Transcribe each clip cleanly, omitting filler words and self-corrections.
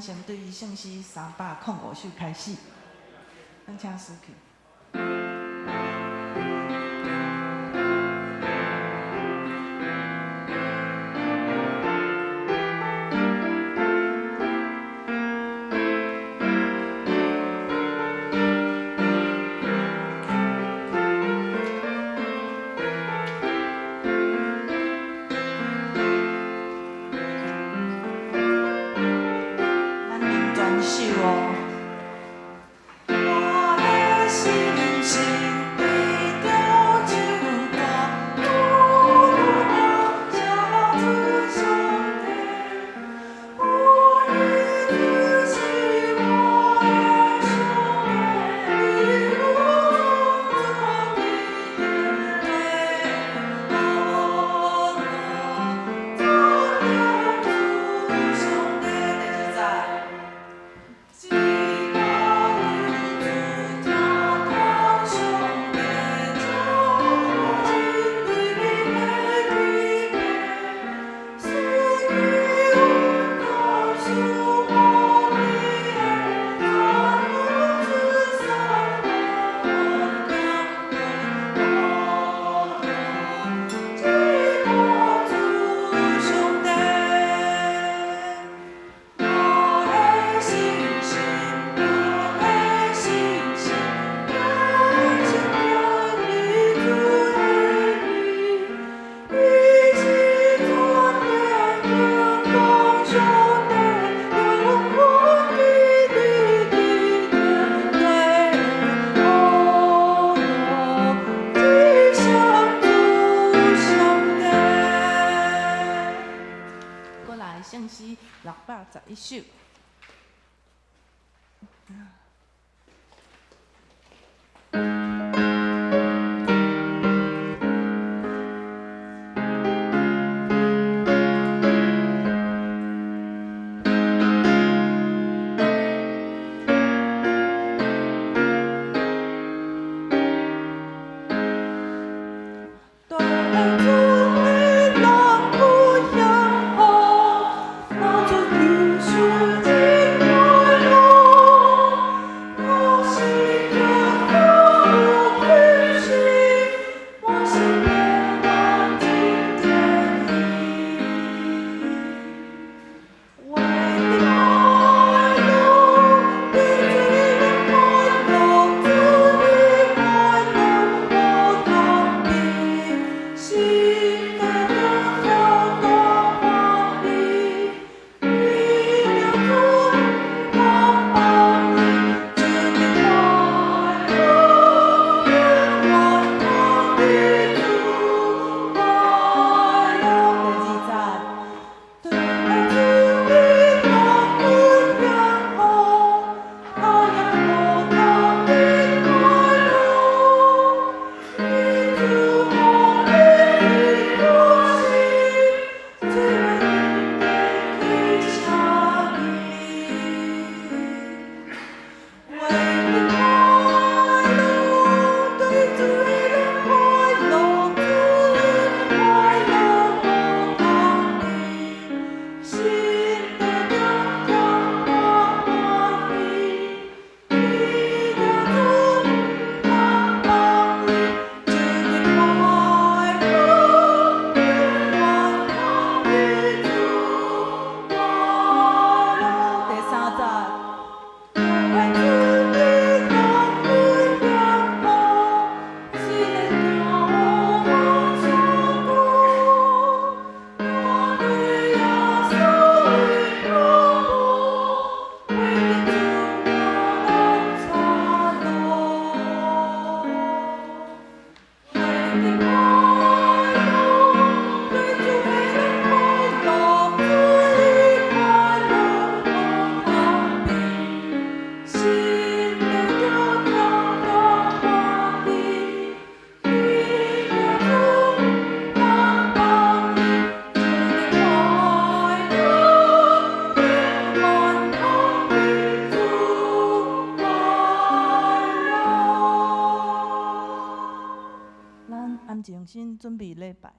咱先對聖詩305首開始，咱請司琴。咱啉全首哦。我的心心對著手歌，有我寫出上帝，有你就是我的上帝，你有創造的天地，哦，尊主上帝。第二節。一個主聽上帝，將真理的啟發，賜予阮告訴我你的全能主三感恩，這個主上帝。我的信心，我的信心，堅信讚美主的名，伊是全能天公上帝，永遠佇立佇天地，哦，至上主上帝。過來聖詩611首。對主的人有幸福，若做求受真快樂，若是強有虧心，我心平安真得意。為著快樂，對主的快樂，主的快樂無通比，心底中曉大歡喜，為著主毋通放棄，主的快樂永遠通比主快樂。第二節。對主的人有幸福，他也無通比快樂，因主予伊的心，最袂經得起啥物。為著快樂，對主的人快樂，主的快樂無通比，心底中曉大歡喜，為著主毋通放棄，主的快樂永遠通比主快樂。第三節。對主的人有幸福，雖然行烏山谷，我對耶穌為保護，為著主咱帶路。為著快樂，對主的人快樂，主的快樂無通比，心底中曉大歡喜，為著主毋通放棄，主的快樂永遠通比主快樂。咱安靜心準備禮拜。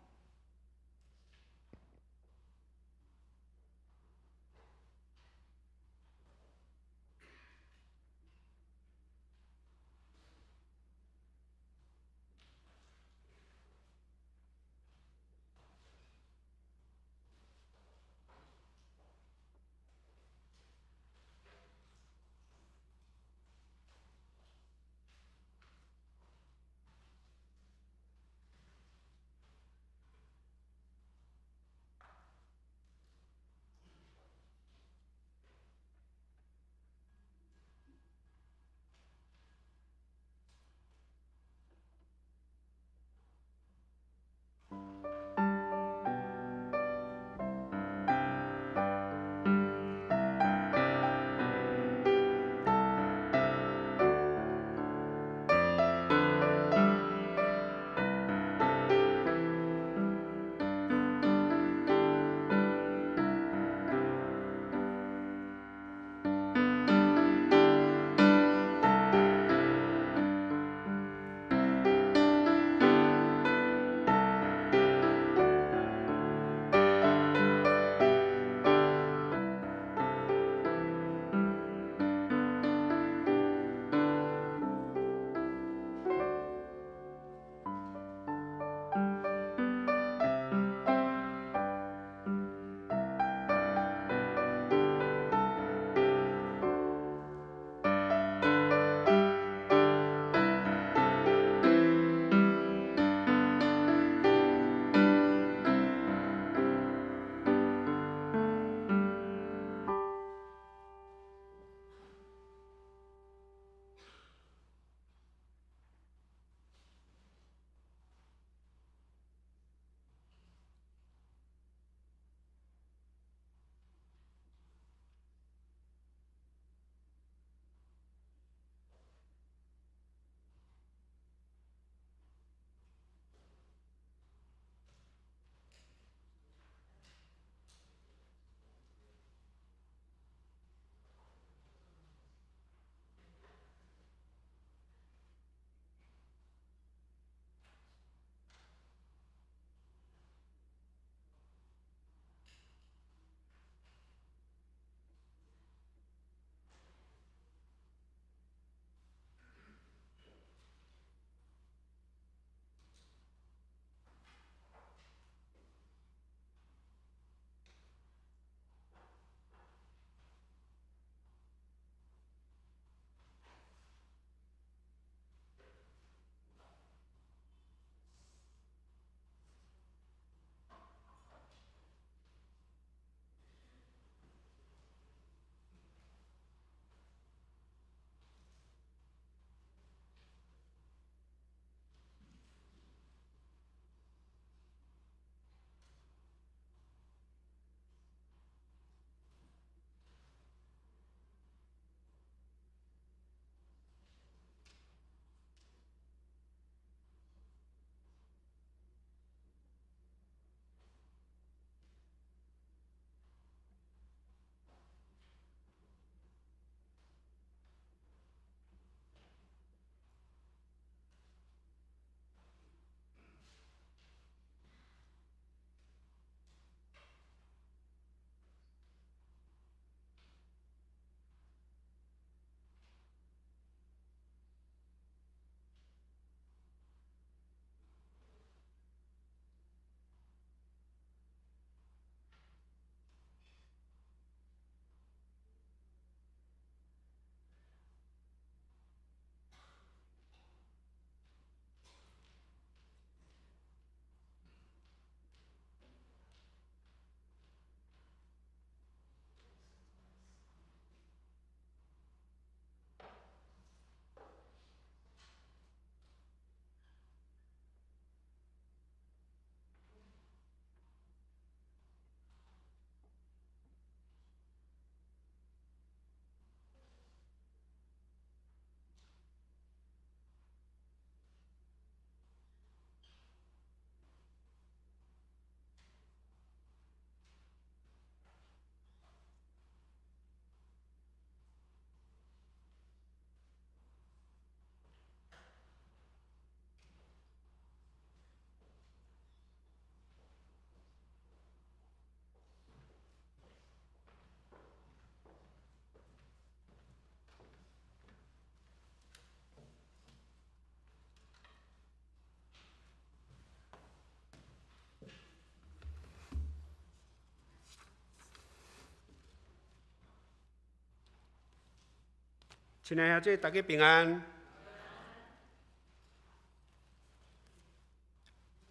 親愛的兄弟，大家平安。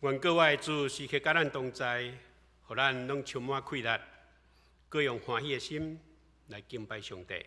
願各位主時刻佮咱同在，予咱攏充滿氣力，閣用歡喜的心來敬拜上帝。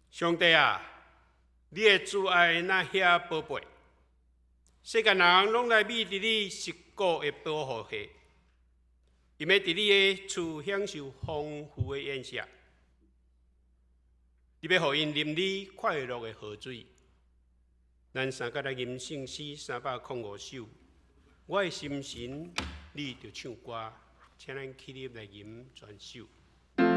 上帝啊，你的慈愛若遐寶貝，世間人攏來覕佇你實古的保護下，𪜶欲佇你的厝享受豐富的宴席，你欲予𪜶啉你快樂的河水。咱三個來吟聖詩305首，我的心神，你著唱歌，請咱起立來吟全首。我的心。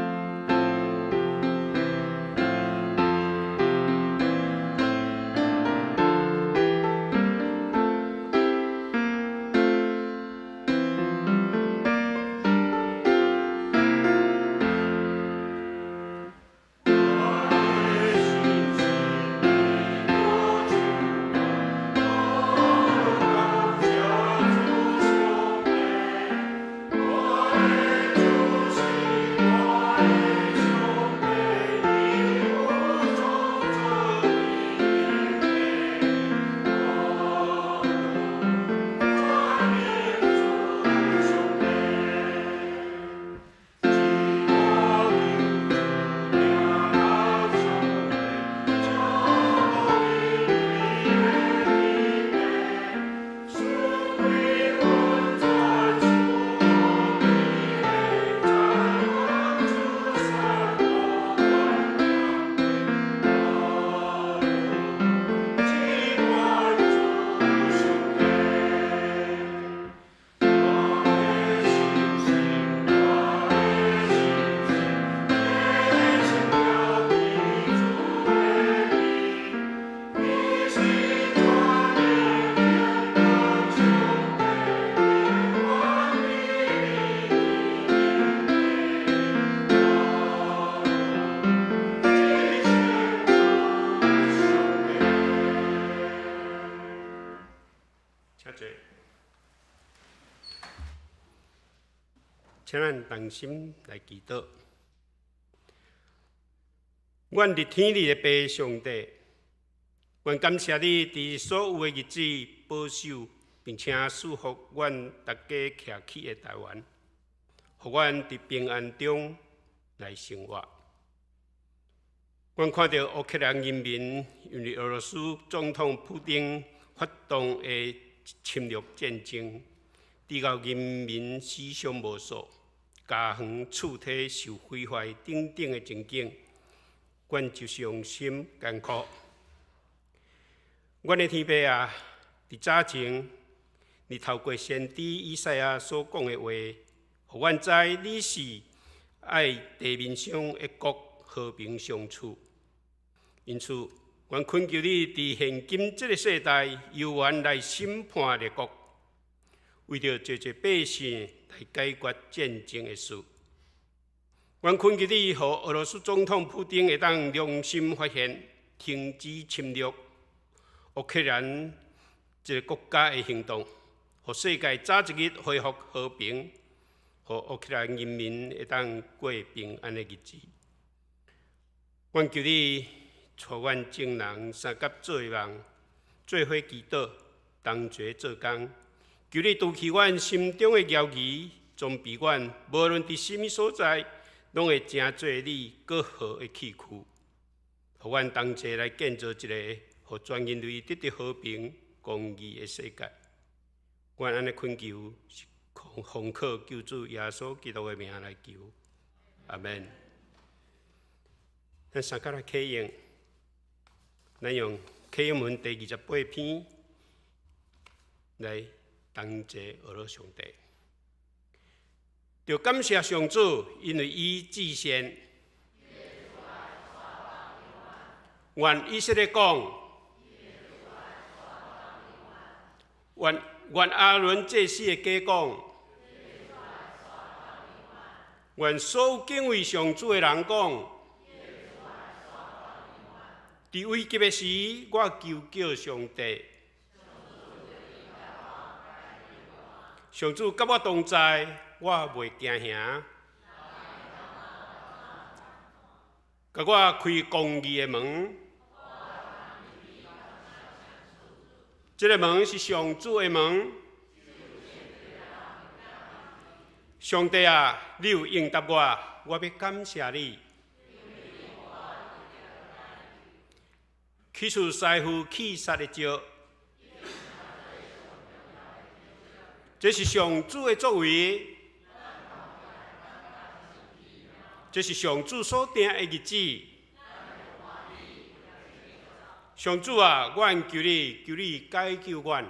請咱同心來祈禱。阮佇天裡的父上帝，阮感謝你佇所有的日子保守，並且賜福阮逐家徛起的台灣，予阮佇平安中來生活。阮看著烏克蘭人民因為俄羅斯總統普丁發動的侵略戰爭，致到人民死傷無數，家園厝體受毀壞等等的情景，阮就傷心艱苦。阮的天父啊，佇早前，你透過先知以賽亞所講的話，予阮知你是愛地面上的國和平相處。因此，阮懇求你佇現今這个世代，猶原來審判列國，為著濟濟百姓來解決戰爭的事。阮懇求你，予俄羅斯總統普丁會當良心發現，停止侵略烏克蘭這个國家的行動，予世界早一日恢復和平，予烏克蘭人民會當過平安的日子。阮求你帶阮眾人相佮做夢，做伙祈禱，同齊做工。求你除去阮心中的驕疑，裝備阮，無論佇啥物所在，攏會成做你閣好的器具，予阮同齊來建造一个予全人類得著和平、公義的世界。阮按呢懇求，是奉靠救主耶穌基督的名來求，阿門。咱相佮來啟應，咱用啟應文第28篇來同齊學樂上帝。著感謝上主，因為伊至善。願以色列講，願願亞倫祭司的家講，願所有敬畏上主的人講，佇危急的時，我求叫上帝。上主佮我同在，我袂驚嚇。共我開公義的門，這个門是上主的門。上帝啊，你有應答我，我欲感謝你。去除師傅棄殺的石，這是上主的作為，這是上主所定的日子。上主啊，阮求你，求你解救阮。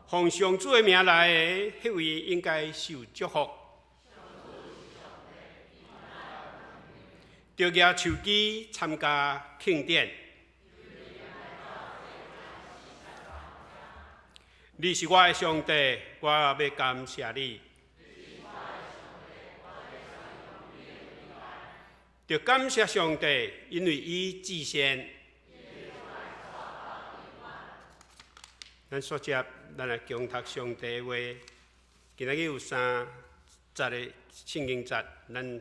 奉上主的名來的，彼位應該受祝福。著舉手機參加慶典。你是我的上帝，我欲感謝你。著感謝上帝，因為伊至善。咱煞接，咱來恭讀上帝的話。今仔日有三節的聖經節，咱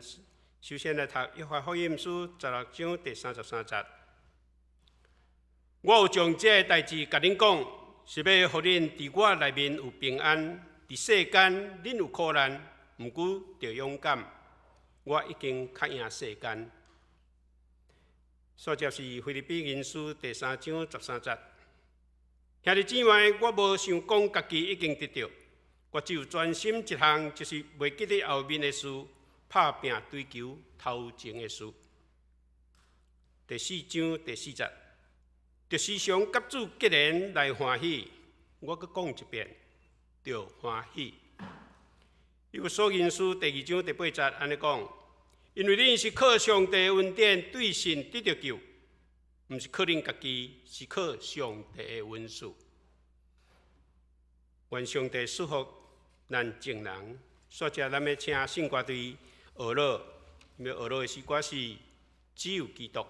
首先來讀約翰福音書16章第33節。我有將這个代誌共恁講，是欲予恁佇我內面有平安。佇世間恁有苦難，毋過著勇敢，我已經較贏世間。煞接是腓立比人書第3章13節。兄弟姊妹，我無想講家己已經得著，我只有專心一項，就是袂記得後面的事，拍拚追求頭前的事。第4章第4節，著時常佮主結連來歡喜。我閣講一遍，著歡喜。以弗所人書第2章第8節按呢講，因為恁是靠上帝恩典對信得著救，毋是靠恁家己，是靠上帝的恩賜。願上帝賜福咱眾人。煞接咱欲請聖歌隊學樂，欲學樂的詩歌是只有基督。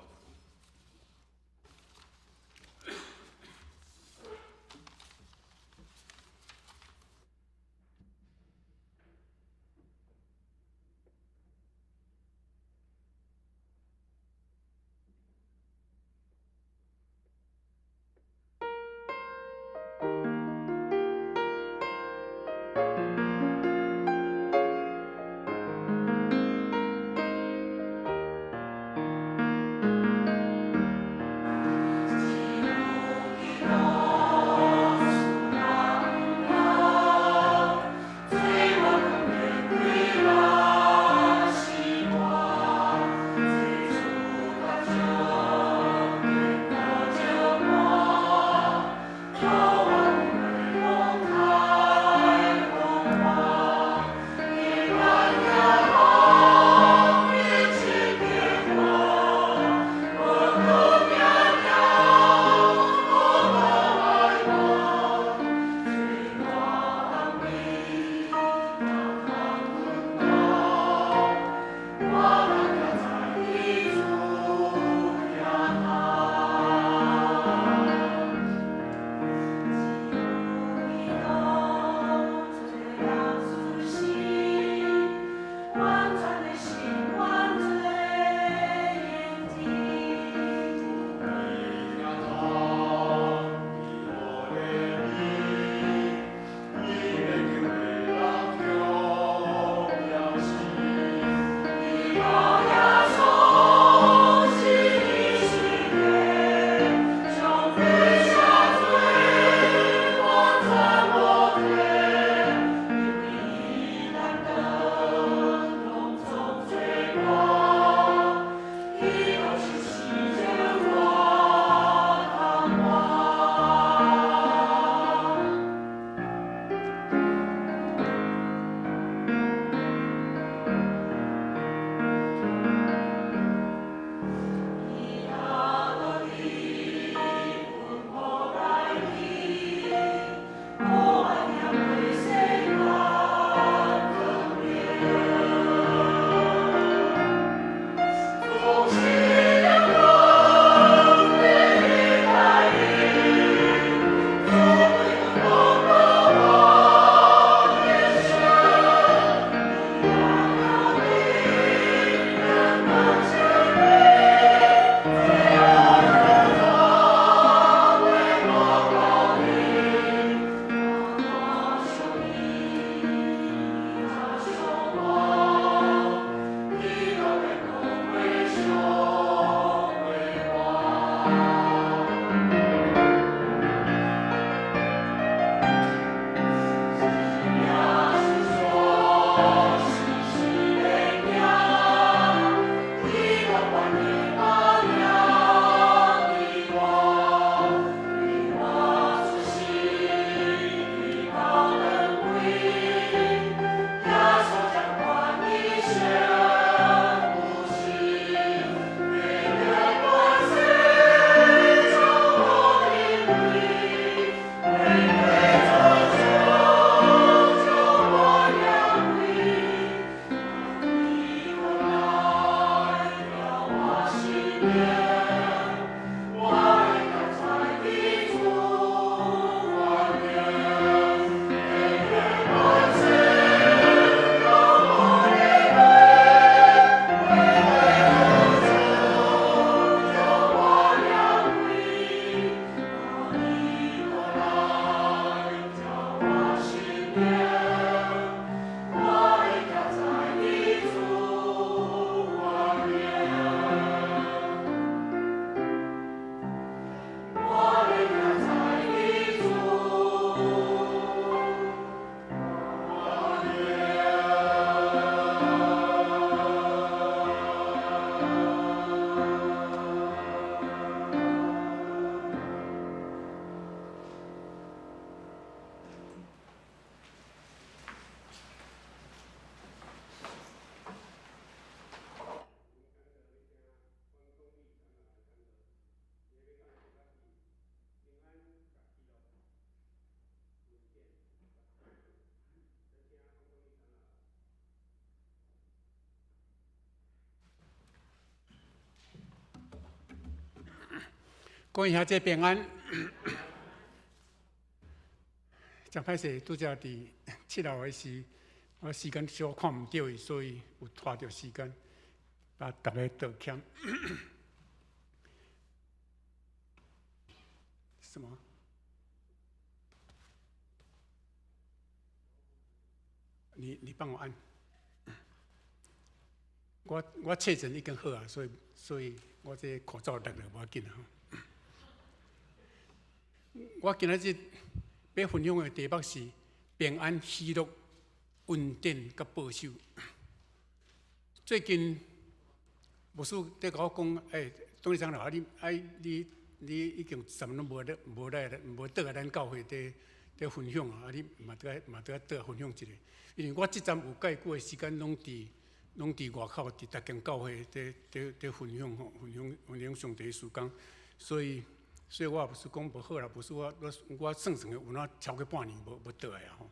各位兄弟平安。真歹勢，拄才佇七樓的時，我時間小看毋著伊，所以有拖著時間，共逐家道歉。什麼？你幫我按。我確診已經好啊，所以我這口罩戴著無要緊啊。我今仔日欲分享的題目是平安、喜樂、恩典佮保守。最近牧師佇共我講，欸，董事長啊，你愛你已經啥物攏無咧，無來無倒來咱教會佇分享啊，啊你嘛著愛嘛著愛倒來分享一下，因為我這陣有蓋久的時間攏佇外口佇逐間教會佇分享吼，分享上帝的事工，所以我也毋是講無好啦，無是我算算的有哪超過半年無倒來啊吼，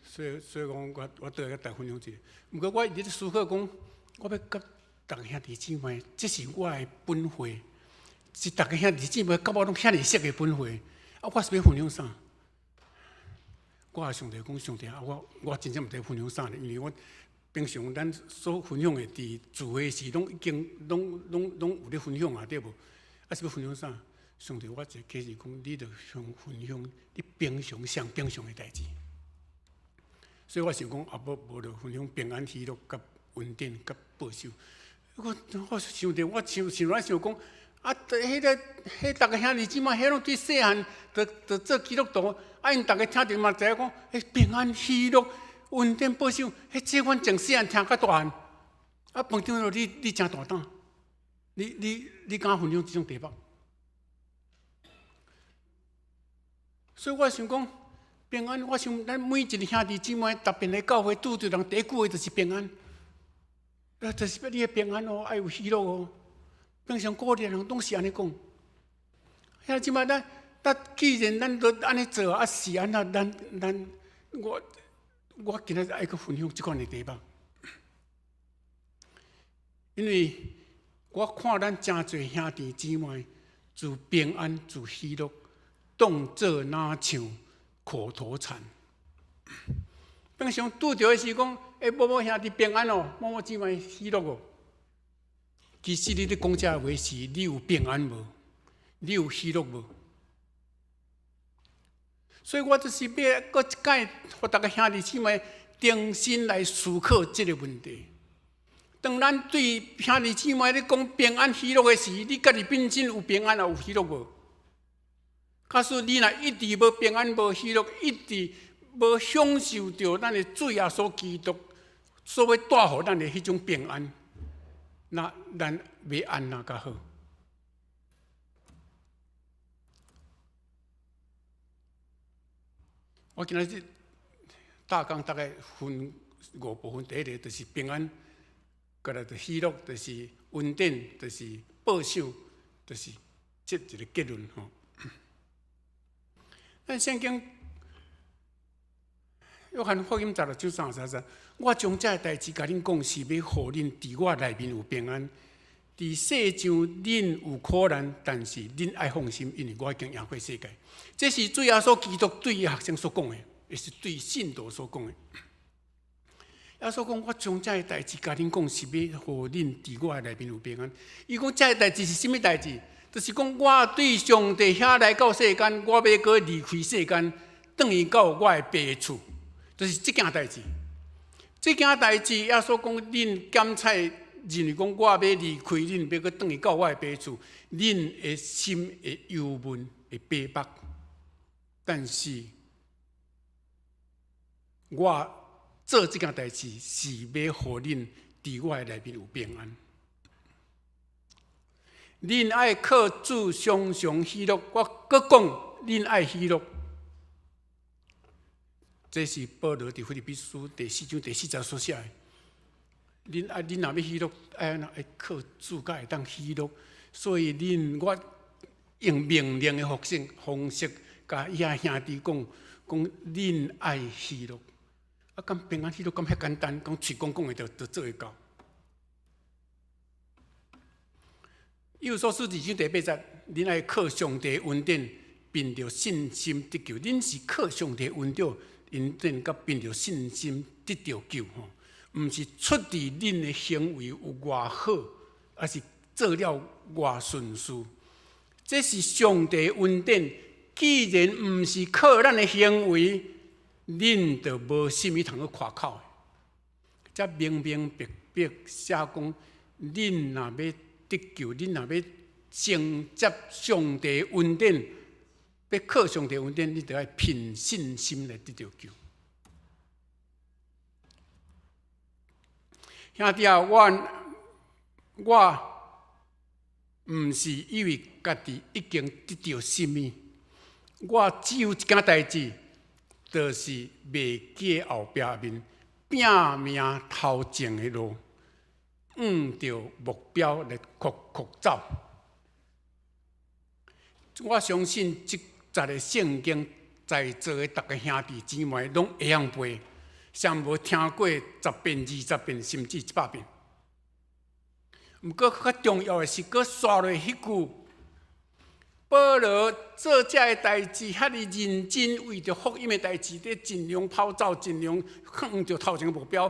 所以講我倒來共大家分享一下。毋過我一直咧思考講，我欲佮逐个兄弟姊妹，這是我的本會，是逐个兄弟姊妹佮我攏遐爾熟的本會，啊，我是欲分享啥？我共上帝講，上帝啊，我真正毋知分享啥咧，因為我平常咱所分享的佇聚會時攏已經攏有咧分享啊，對無？啊，是欲分享啥？上帝，我一個啟示講，你著想分享你平常上平常的代誌。所以我想講，啊，無無著分享平安、喜樂、佮恩典、佮保守。我想著，我想想來想講，啊，彼个彼逐个兄弟姊妹，彼攏對細漢就做基督徒，啊，𪜶逐个聽著嘛知影講，彼平安、喜樂、恩典、保守，彼這阮從細漢聽甲大漢。啊，彭長老，你誠大膽，你敢分享這種題目？所以我想講平安，我想咱每一个兄弟姊妹，特別來教會拄著人，第一句話就是平安，啊，就是欲你的平安哦，愛有喜樂哦。平常鼓勵人攏是按呢講。兄弟姊妹，咱既然咱都按呢做，啊是按怎？咱我今仔日愛閣分享這款的題目，因為我看咱誠濟兄弟姊妹自平安、自喜樂，當做若像口頭禪。平常拄著的時講，欸，某某兄弟平安哦，某某姊妹喜樂哦。其實你咧講這話時，你有平安無？你有喜樂無？所以我就是欲閣一擺，予逐个兄弟姊妹重新來思考這个問題。當咱對兄弟姊妹咧講平安喜樂的時，你家己本身有平安也有喜樂無？假使你若一直無平安、無喜樂，一直無享受著咱的主耶穌基督所欲帶予咱的彼種平安，那咱欲按怎較好？我今仔日大綱大概分五部分，第一个就是平安，過來就喜樂，就是恩典，就是保守，就是這一个結論吼。咱聖經約翰福音十六章三十節，我將這个代誌共恁講，是欲予恁佇我內面有平安。佇世上恁有苦難，但是恁愛放心，因為我已經贏過世界。這是主耶穌基督對伊學生所講的，也是對信徒所講的。耶穌講：我將這个代誌共恁講，是欲予恁佇我內面有平安。伊講這个代誌是啥物代誌？就是講我對上帝遐來到世間，我欲閣離開世間，轉去到我的爸厝，就是這件代誌。這件代誌，耶穌講恁檢採認為講我欲離開恁，欲閣轉去到我的爸厝，恁的心會憂悶，會悲哀。但是，我做這件代誌是欲予恁佇我的內面有平安。恁愛靠主常常喜樂，我閣講，恁愛喜樂。這是保羅佇腓立比書第四章第四節所寫的。恁愛，恁若欲喜樂，愛按怎？愛靠主才會當喜樂。所以恁我用命令的方式，共遐兄弟講，講恁愛喜樂。啊，敢平安喜樂敢遐簡單？講喙講講的就做會到。以弗所書二章第八節，恁愛靠上帝恩典，憑著信心得救。恁是靠上帝恩典，恩典佮憑著信心得著救吼，毋是出佇恁的行為有偌好，抑是做了偌順事。這是上帝恩典，既然毋是靠咱的行為，恁就無啥物通去誇口的。這明明白白寫講，恁若欲得救，恁若欲承接上帝恩典，欲靠上帝恩典，你就愛憑信心來得著救。兄弟啊，我我毋是以為家己已經得著啥物，我只有一件代誌，就是袂記後壁面，拚命頭前的路，向著目標來酷酷走。我相信這節的聖經在座的逐个兄弟姊妹攏會曉背，上無聽過十遍、二十遍，甚至一百遍。毋過較重要的是，閣紲落彼句，保羅做這个代誌，遐爾認真，為著福音的代誌，佇盡量跑走，盡量向著頭前的目標，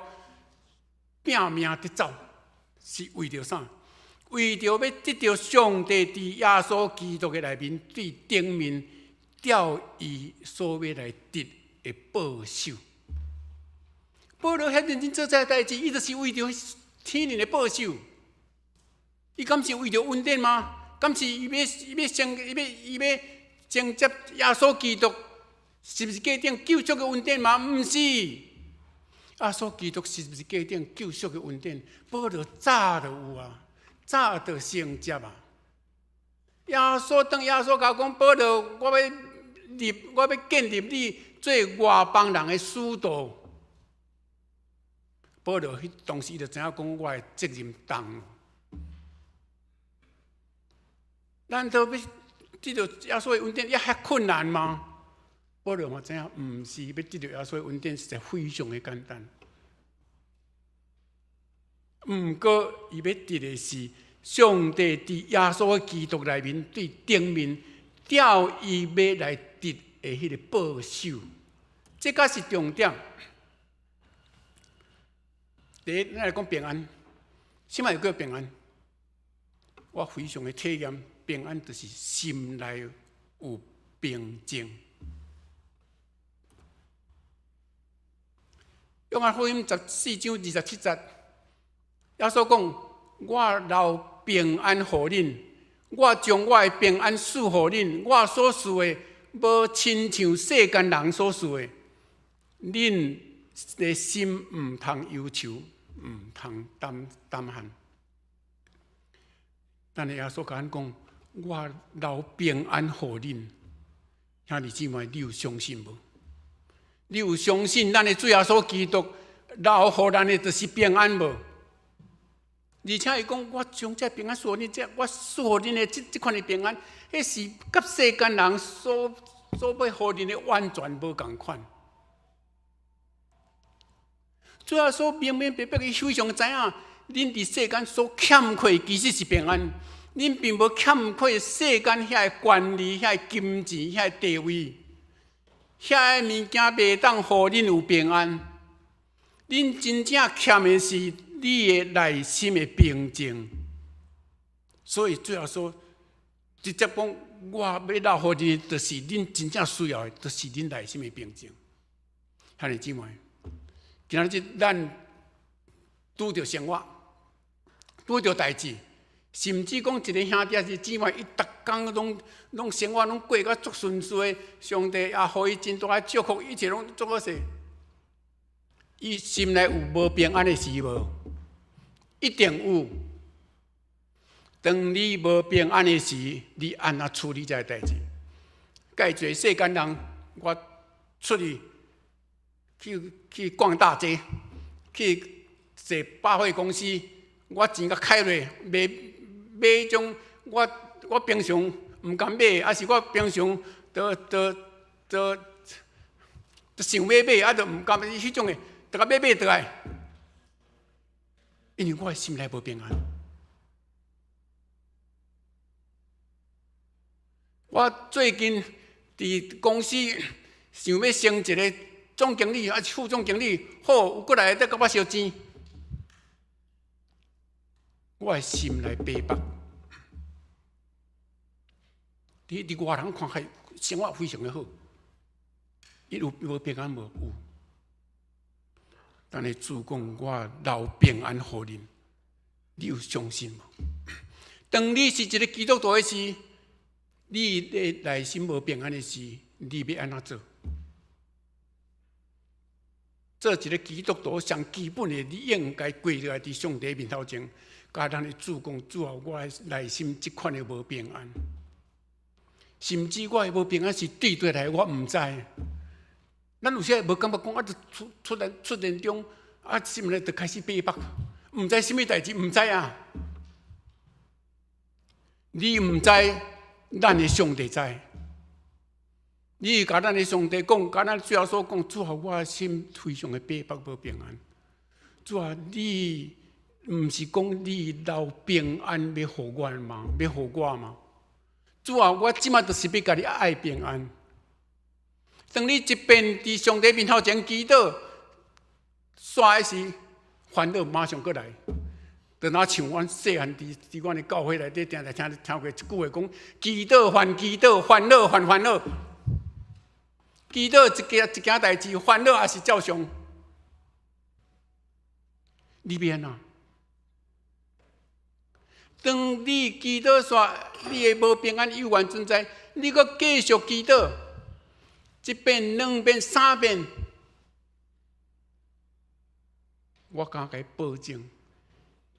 拚命佇走，是為著啥？為著欲得著上帝佇耶穌基督的內面對頂面照伊所欲來得的報酬。保羅遐認真做這个代誌，伊就是為著天靈的報酬。伊敢是為著恩典嗎？敢是伊欲伊欲承伊欲伊欲承接耶穌基督十字架頂救贖的恩典嗎？毋是。耶穌基督十字架頂救贖的恩典，保羅早就有啊，早就承接啊。耶穌當耶穌共講，保羅，我欲立，我欲建立你做外邦人的使徒。保羅彼當時伊就知影講，我的責任重。難道欲得著耶穌的恩典也遐困難嗎？保羅嘛知影，毋是欲得著耶穌的恩典，實在非常的簡單。毋過，伊欲得的是上帝佇耶穌基督內面對頂面照伊欲來得的彼個報酬，這才是重點。第一，咱來講平安，啥物叫平安？我非常的體驗，平安就是心內有平靜。約翰福音十四章二十七節，耶穌講：我留平安予恁，我將我的平安賜予恁，我所賜的，無親像世間人所賜的。恁的心毋通憂愁，毋通膽膽寒。咱的耶穌共咱講：我留平安予恁，兄弟姊妹，你有相信無？你有相信咱的主耶穌基督留予咱的就是平安無？而且伊講，我將這平安賜予恁，這我賜予恁的這這款的平安，彼是佮世間人所所欲予恁的完全無仝款。主耶穌明明白白，伊非常知影，恁佇世間所欠缺其實是平安，恁並無欠缺世間遐个權利、遐個金錢、遐個地位，遐個物件袂當予恁有平安。恁真正欠的是你的內心的平靜。所以主耶穌直接講，我欲留予恁，就是恁真正需要的，就是恁內心的平靜。兄弟姊妹，今仔日咱拄著生活，拄著代誌，甚至講一个兄弟抑是姊妹，伊逐工攏攏生活攏過甲足順遂，上帝也予伊真大的祝福，一切攏足好勢。伊心內有無平安的時無？一定有。當你無平安的時，你按怎處理這个代誌？蓋濟世間人，我出去去去逛大街，去坐百貨公司，我錢共開落，買買種我我平常毋敢買，抑是我平常都都都都想欲買，啊，都毋敢彼種的，就共買買轉來，因為我的心內無平安。我最近佇公司想欲升一个總經理，抑是副總經理，好，有過來佇共我相爭，我的心內逼迫。佇外人看起來生活非常的好，伊有無平安無？有。但是主講我留平安予恁，你有相信無？當你是一個基督徒的時，你的內心無平安的時，你欲按怎做？做一個基督徒上基本的，你應該跪落來佇上帝面頭前，共咱的主講：主啊，我的內心這款的無平安，甚至我的無平安是對佗來，我毋知。咱有時無感覺講啊，就出出來出現中啊，心內就開始逼迫，毋知啥物代誌，毋知啊。你毋知，咱的上帝知。你共咱的上帝講，共咱主耶穌講，主啊，我的心非常的逼迫無平安。主啊，你毋是講你留平安欲予我嗎？欲予我嗎？主啊，我這馬就是欲共你愛平安。當你一遍佇上帝面頭前祈禱，煞的時煩惱馬上閣來。就若像阮細漢佇阮的教會內底，定定聽聽過一句話講：祈禱還祈禱，煩惱還煩惱。祈禱一件一件代誌，煩惱也是照常。你欲按怎？當你祈禱煞，你的無平安猶原存在，你閣繼續祈禱，一遍、兩遍、三遍，我敢共你保證，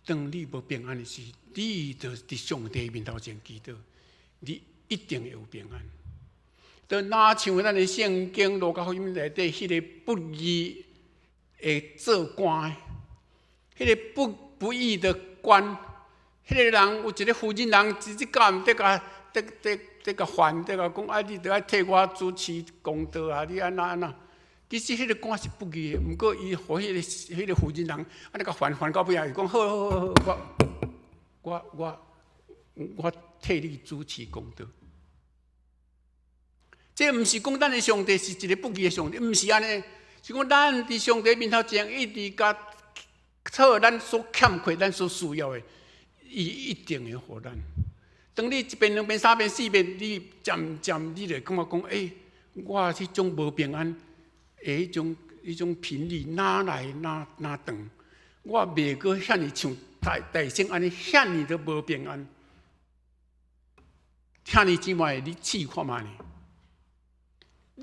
當你無平安的時，你就佇上帝面頭前祈禱，你一定會有平安。就若像咱的聖經路加福音內底，彼個不義的做官的，彼個不義的官，彼個人有一個婦人人，一日到暗佇共佇佇佇共煩，佇共講啊，你著愛替我主持公道啊！你按怎按怎？其實彼個官是不義的，毋過伊予彼個婦人人按呢共煩煩到尾仔，伊講好好好好，我我我我替你主持公道。這毋是講咱的上帝是一個不義的上帝，毋是按呢，是講咱佇上帝面頭前一直共討咱所欠缺、咱所需要的，伊一定會予咱。當你一遍、兩遍、三遍、四遍，你漸漸你就感覺講，欸，我彼種無平安的彼種頻率哪來哪哪斷？我袂閣遐爾像大大聲按呢，遐爾都無平安。兄弟姊妹，你試看覓呢？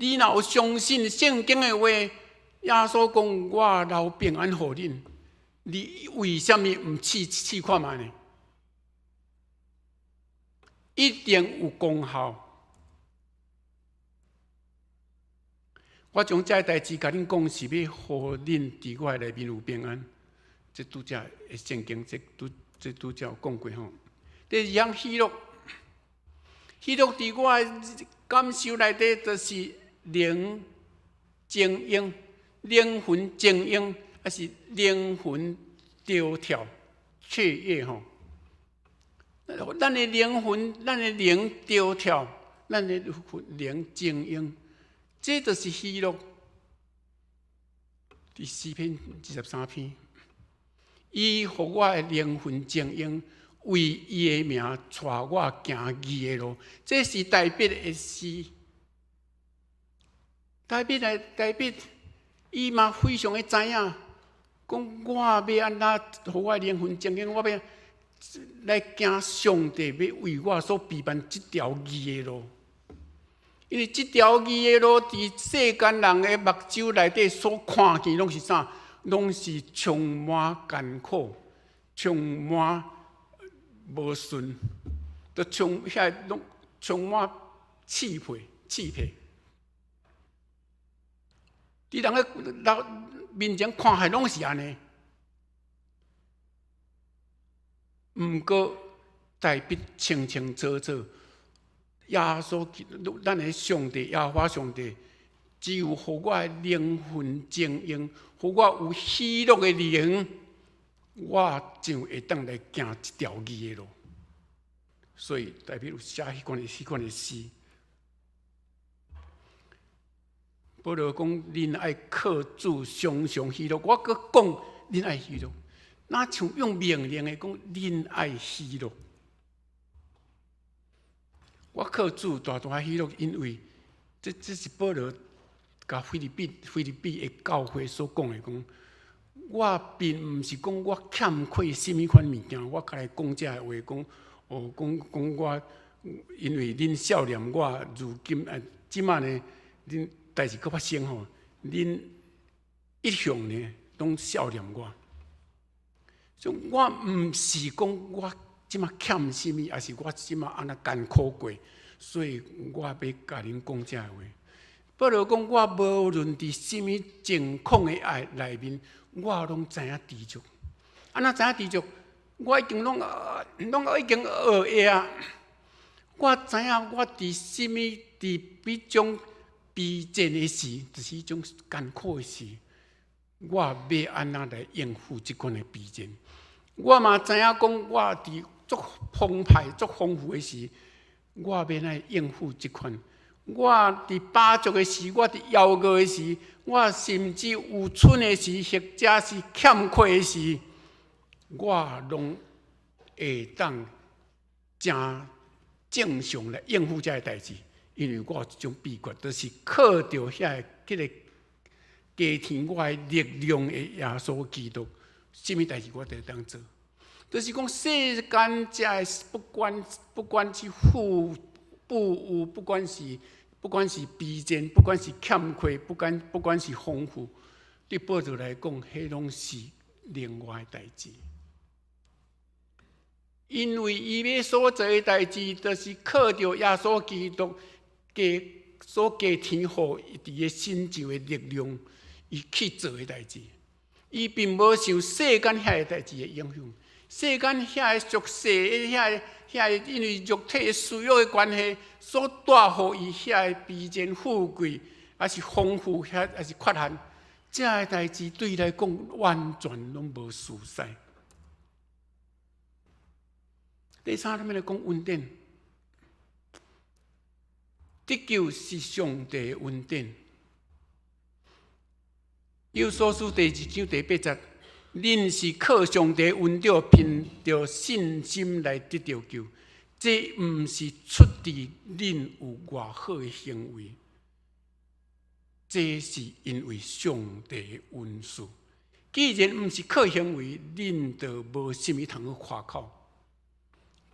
你若有相信聖經的話，耶穌講我留平安予恁，你為啥物毋試試看覓呢？一定有功效。我將這个代誌共恁講，是欲予恁佇我的內面有平安。這拄才的聖經，這拄才有講過吼。第二項喜樂，喜樂佇我的感受內底，就是靈晶瑩，靈魂晶瑩，抑是靈魂跳跳雀躍吼。咱的靈魂，咱的靈跳跳，咱的靈晶瑩，這就是喜樂。佇詩篇23篇，伊予我的靈魂晶瑩，為伊的名帶我行義的路，這是大衛的詩。大衛來，大衛伊嘛非常的知影，講我欲按怎予我的靈魂晶瑩，我欲來行上帝欲為我所備辦這條義的路。因為這條義的路，佇世間人的目睭內底所看見，攏是啥？攏是充滿艱苦，充滿無順，都充遐攏充滿刺皮，刺皮。佇人的面前看起來攏是按呢。毋過大衛清清楚楚，耶穌基督，咱的上帝，耶和華上帝，只有予我的靈魂晶瑩，予我有喜樂的靈，我就會當來行這條義的路。所以大衛有寫彼款的彼款的詩。保羅講，恁愛靠主常常喜樂。我閣講，恁愛喜樂，若像用命令的講，恁愛喜樂。我靠主大大喜樂，因為這是保羅共腓立比的教會所講的講。我並毋是講我欠缺啥物款物件，我較來講這个話講，哦，講講我因為恁少年，我如今啊，這馬呢，恁代誌閣發生吼，恁一向呢攏少年我，所以我毋是講我這馬欠啥物，抑是我這馬按怎艱苦過，所以我欲共恁講這个話。保羅講，我無論佇啥物情況的愛內面，我攏知影知足。按怎知影知足？我已經攏已經學會啊！我知影我佇啥物佇彼種卑賤的時，就是彼種艱苦的時，我欲按怎來應付這款的卑賤？我嘛知影講，我佇足澎湃、足豐富的時，我欲按怎應付這款？我佇飽足的時，我佇枵餓的時，我甚至有春的時，或者是欠缺的時，我攏會當誠正常來應付這个代誌，因為我有一種秘訣，就是靠著遐個彼個加添我的力量的耶穌基督，啥物代誌我都會當做。就是講世間這个不管是富不有，不管是卑賤，不管是欠缺，不管是豐富，對保羅來講，彼攏是另外的代誌。因為伊欲所做的代誌，就是靠著耶穌基督加所加添予伊佇个身上的力量，伊去做的代誌。伊並無受世間遐个代誌的影響，世間遐个俗世的遐個，因為肉體私欲的關係，所帶予伊遐个卑賤富貴，抑是豐富，遐抑是缺乏，這个代誌對伊來講完全攏無相似。第三，咱欲來講恩典，得救是上帝的恩典。以弗所書第二章第八節，恁是靠上帝恩著，憑著信心來得著救。這毋是出自恁有偌好的行為，這是因為上帝的恩賜。既然毋是靠行為，恁就無啥物通去誇口。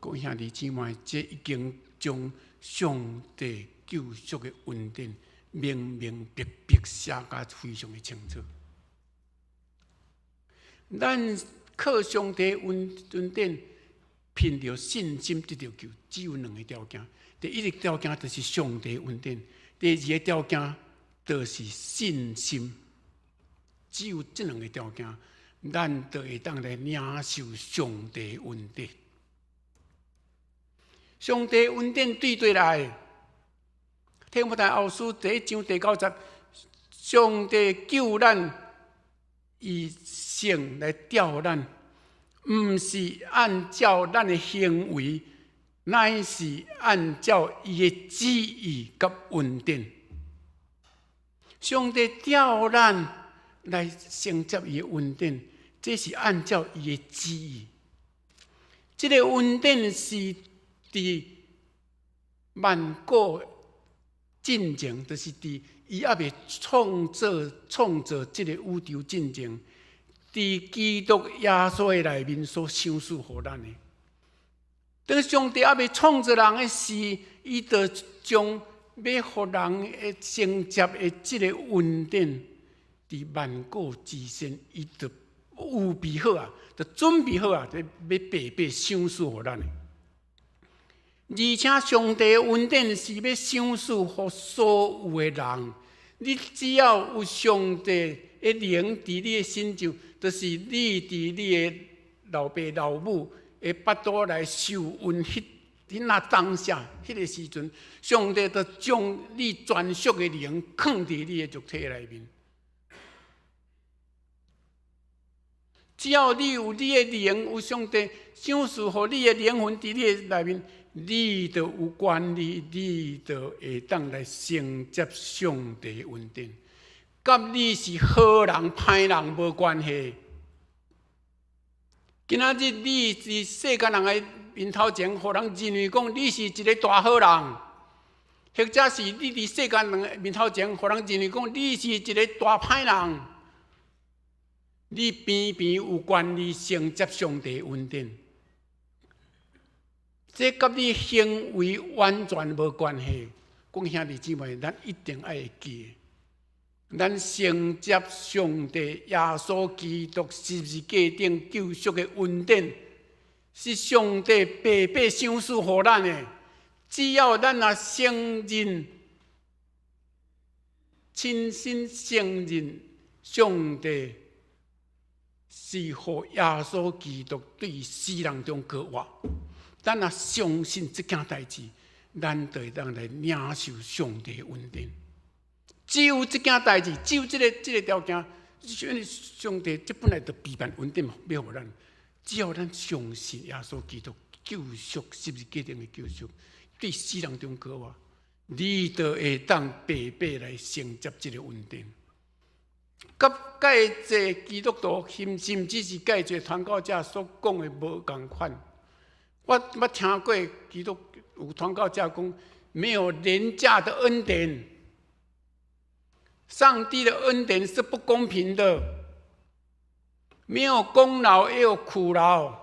各位兄弟姊妹，這已經將上帝救贖的恩典明明白白寫甲非常的清楚。咱靠上帝恩典，憑著信心得著救，只有兩個條件。第一個條件就是上帝恩典，第二個條件就是信心。只有這兩個條件，咱就會當來領受上帝恩典。上帝恩典對佗來，提摩太後書第一章第九節，上帝救咱，以聖來召咱，毋是按照咱的行為，乃是按照伊的旨意佮恩典。上帝召咱來承接伊的恩典，這是按照伊的旨意。這个恩典是佇萬古進前，就是佇伊猶未創造這个宇宙進前，佇基督耶穌的內面所賞賜予咱的。當上帝猶未創造人的時，伊就將欲予人的承接的這个恩典，佇萬古之先，伊就預備好啊，就準備好啊，欲白白賞賜予咱的。而且上帝恩典是欲賞賜予所有的人，你只要有上帝的靈佇你的身上，就是你佇你的老爸老母的腹肚來受孕彼那當下，彼个時陣，上帝就將你專屬的靈囥佇你的肉體內面。只要你有你的靈，有上帝賞賜予你的靈魂佇你的內面，你就有權利，你就會當來承接上帝的恩典。佮你是好人歹人無關係。今仔日你佇世間人的面頭前，予人認為講你是一個大好人，或者是你佇世間人的面頭前，予人認為講你是一個大歹人，你偏偏有權利承接上帝恩典，這佮你行為完全無關係。講兄弟姊妹，咱一定愛會記。咱承接上帝耶穌基督十字架頂救贖的恩典，是上帝白白賞賜予咱的。只要咱若承認，親身承認上帝是予耶穌基督對死人中復活，咱若相信這件代誌，咱就會當來領受上帝的恩典。只有這件代誌，只有這個條件，因為上帝這本來就備辦恩典欲予咱。只要咱相信耶穌基督救贖十字架頂的救贖，對死人中復活，你就會當白白來承接這個恩典。佮蓋濟基督徒，甚至是蓋濟傳教者所講的無仝款。我捌聽過基督有傳教者講，沒有廉價的恩典。上帝的恩典是不公平的，沒有功勞也有苦勞。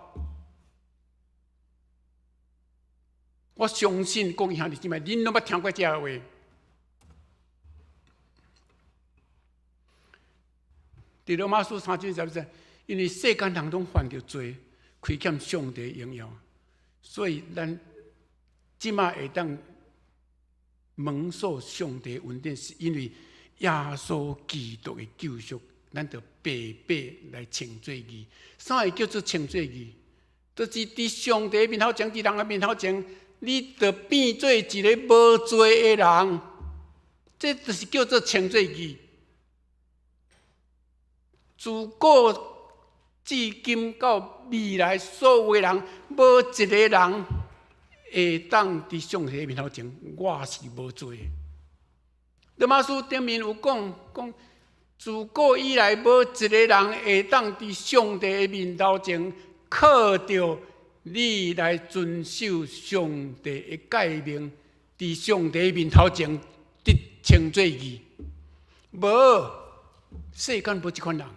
我相信各位兄弟姊妹，恁攏捌聽過這個話。佇羅馬書三章十節，因為世間人攏犯著罪，虧欠上帝榮耀，所以咱這馬會當蒙受上帝恩典，是因為耶穌基督的救贖，咱就白白來稱做義。啥會叫做稱做義？就是佇上帝面頭前，佇人的面頭前，你就變做一個無罪的人，這就是叫做稱做義。自古至今到未來，所有的人，無一個人會當佇上帝面頭前，我是無罪的。羅馬書頂面有講，講自古以來，無一個人會當佇上帝的面頭前靠著你來遵守上帝的誡命，佇上帝面頭前得稱做義。無，世間無這款人。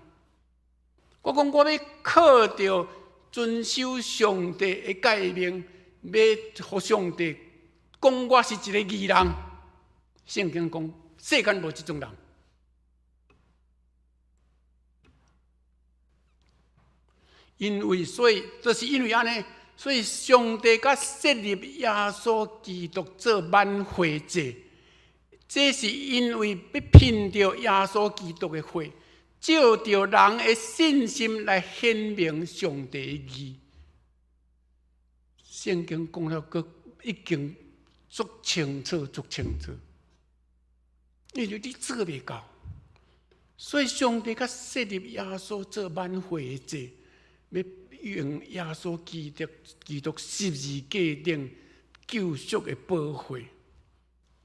我講我欲靠著遵守上帝的誡命，欲予上帝講我是一個義人。聖經講，世間無這種人。因為所以，就是因為按呢，所以上帝才設立耶穌基督做挽回祭，這是因為欲憑著耶穌基督的血，藉著人的信心來顯明上帝的義。聖經講了閣已經足清楚，足清楚。因為你做袂到，所以上帝才設立耶穌做挽回祭，欲用耶穌基督十字架頂救贖的寶血，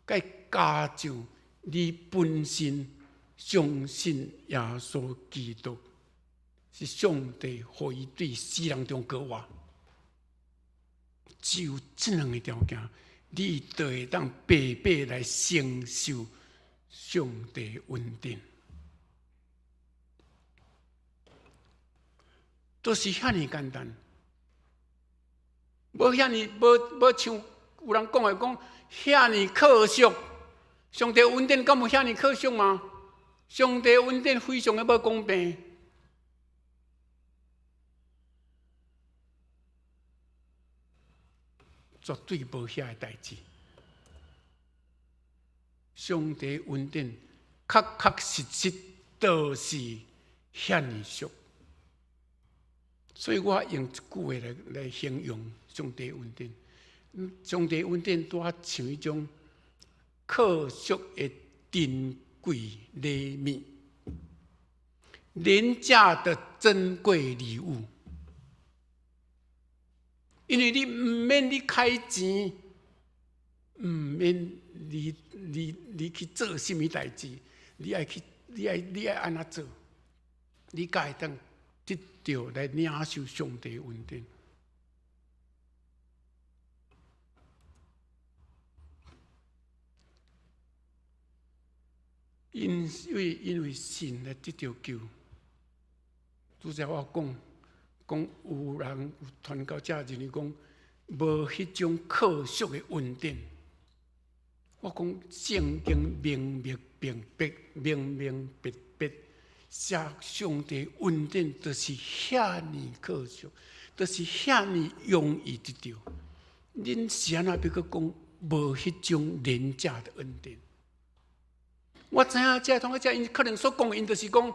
佮加上你本身相信耶穌基督是上帝予伊對死人中復活，只有這兩个條件，你就會當白白來承受上帝恩典，都是遐爾簡單，無遐爾無無像有人講的講遐爾可惜，上帝恩典敢有遐爾可惜嗎？上帝恩典非常的無公平，絕對無遐个代誌。上帝恩典確確實實就是遐爾俗，所以我用一句話來形容上帝恩典。上帝恩典拄仔像彼種可惜的珍貴禮物，廉價的珍貴禮物。因為你毋免你開錢，毋免你去做啥物代誌，你愛去，你愛按怎做，你才會當得著來領受上帝恩典。因為信來得著救。拄才我講，講有人有傳到遮認為講無彼種可惜的恩典。我講聖經明明白白、明明白白寫上帝恩典，就是遐爾可惜，就是遐爾容易得著。恁是按怎欲閣講無彼種廉價的恩典？我知影這通這𪜶可能所講，𪜶就是講，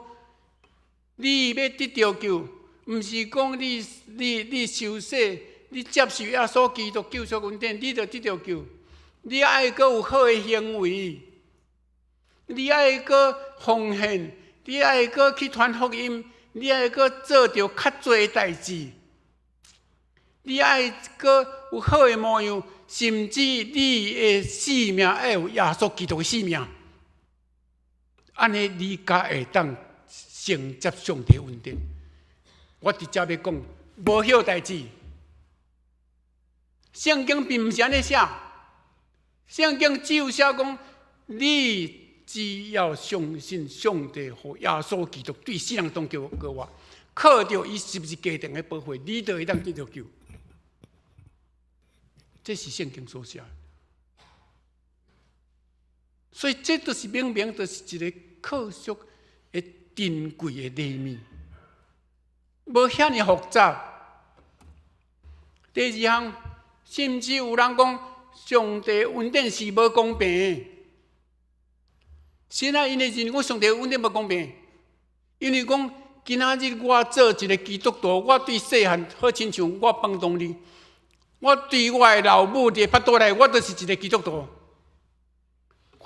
你欲得著救，毋是講你受洗，你接受耶穌基督救贖恩典，你就得著救。你愛閣有好的行為，你愛閣奉獻，你愛閣去傳福音，你愛閣做著較濟代誌，你愛閣有好的模樣，甚至你的性命愛有耶穌基督的性命。按呢，你才會當承接上帝恩典。我直接欲講，無彼代誌。聖經並毋是按呢寫，聖經只有寫講，你只要相信上帝予耶穌基督對死人當中復活，靠著伊十字架頂的寶血，你就會當得著救。這是聖經所寫。所以，這就是明明就是一個可惜的珍貴的禮物，無遐爾複雜。第二項，甚至有人講，上帝恩典是無公平的。現在𪜶會認為講上帝恩典無公平，因為講今仔日我做一個基督徒，我對細漢好親像我幫助你，我對我的老母佇腹肚內，我就是一個基督徒。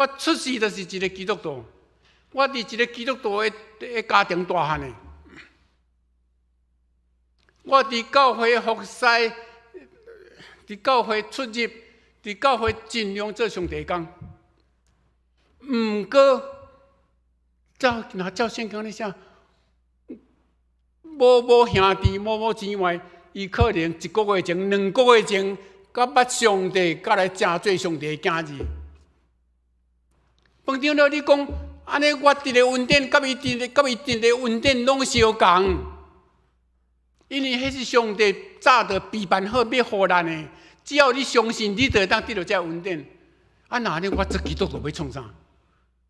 我出世就是一個基督徒，我佇一個基督徒的家庭大漢的，我佇教會服侍，佇教會出入，佇教會盡量做上帝工。毋過，照若照聖經咧寫，某某兄弟、某某姊妹，伊可能一個月前、2個月前，才捌上帝，才來成做上帝的囝兒。彭長老，你講按呢，我得的恩典，佮伊得的恩典攏相仝，因為彼是上帝早就備辦好欲予咱的，只要你相信，你就會當得著這恩典。啊，若按呢，我做基督徒欲創啥？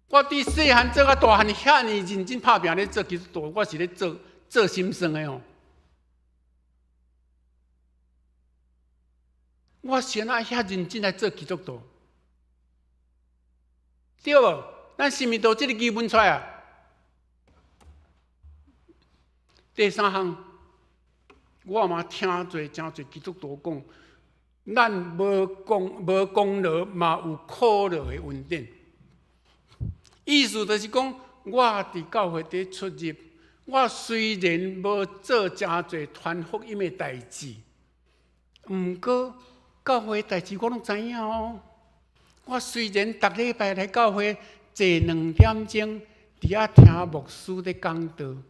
我對細漢做到大漢，遐爾認真拍拚咧做基督徒，我是咧做做心酸的吼。我是按怎遐認真來做基督徒？對無？咱是毋是都有這個疑問出來啊？第三項，我嘛聽濟誠濟基督徒講，咱無功勞嘛有苦樂的恩典。意思就是講，我佇教會佇出入，我雖然無做誠濟傳福音的代誌，毋過教會代誌我攏知影哦。我雖然逐禮拜來教會坐2點鐘，佇遐聽牧師咧講道，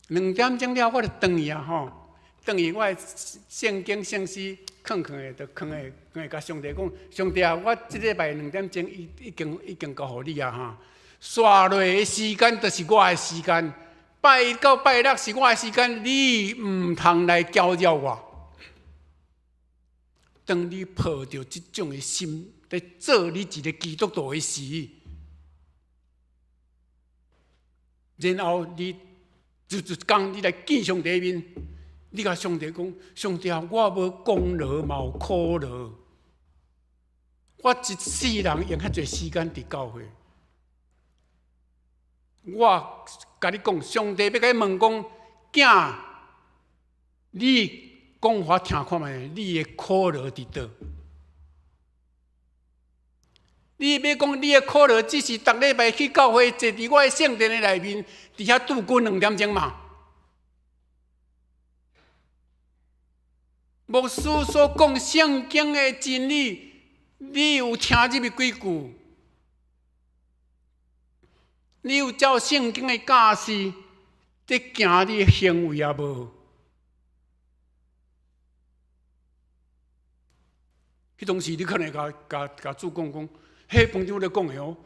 兩點鐘了我就轉去啊吼，轉去我的聖經聖詩囥囥的，就囥的囥的，共上帝講：上帝啊，我這禮拜兩點鐘已經交予你啊哈。紲落的時間就是我的時間，拜一到拜六是我的時間，你毋通來攪擾我。當你抱著這種的心咧做你一個基督徒的時，然後你就一工你來見上帝面，你共上帝講：上帝啊，我無功勞嘛有苦勞，我一世人用遐濟時間佇教會，我共你講，上帝欲共你問講，囝，你講予我聽看覓，你的苦勞佇佗？你欲講你的苦樂，只是逐禮拜去教會，坐佇我的聖殿的內面，佇遐度過2點鐘嘛？牧師所講聖經的真理，你有聽入去幾句？你有照聖經的教示佇行你的行為抑無？彼當時你可能會共共共主講講，彼部長咧講的哦，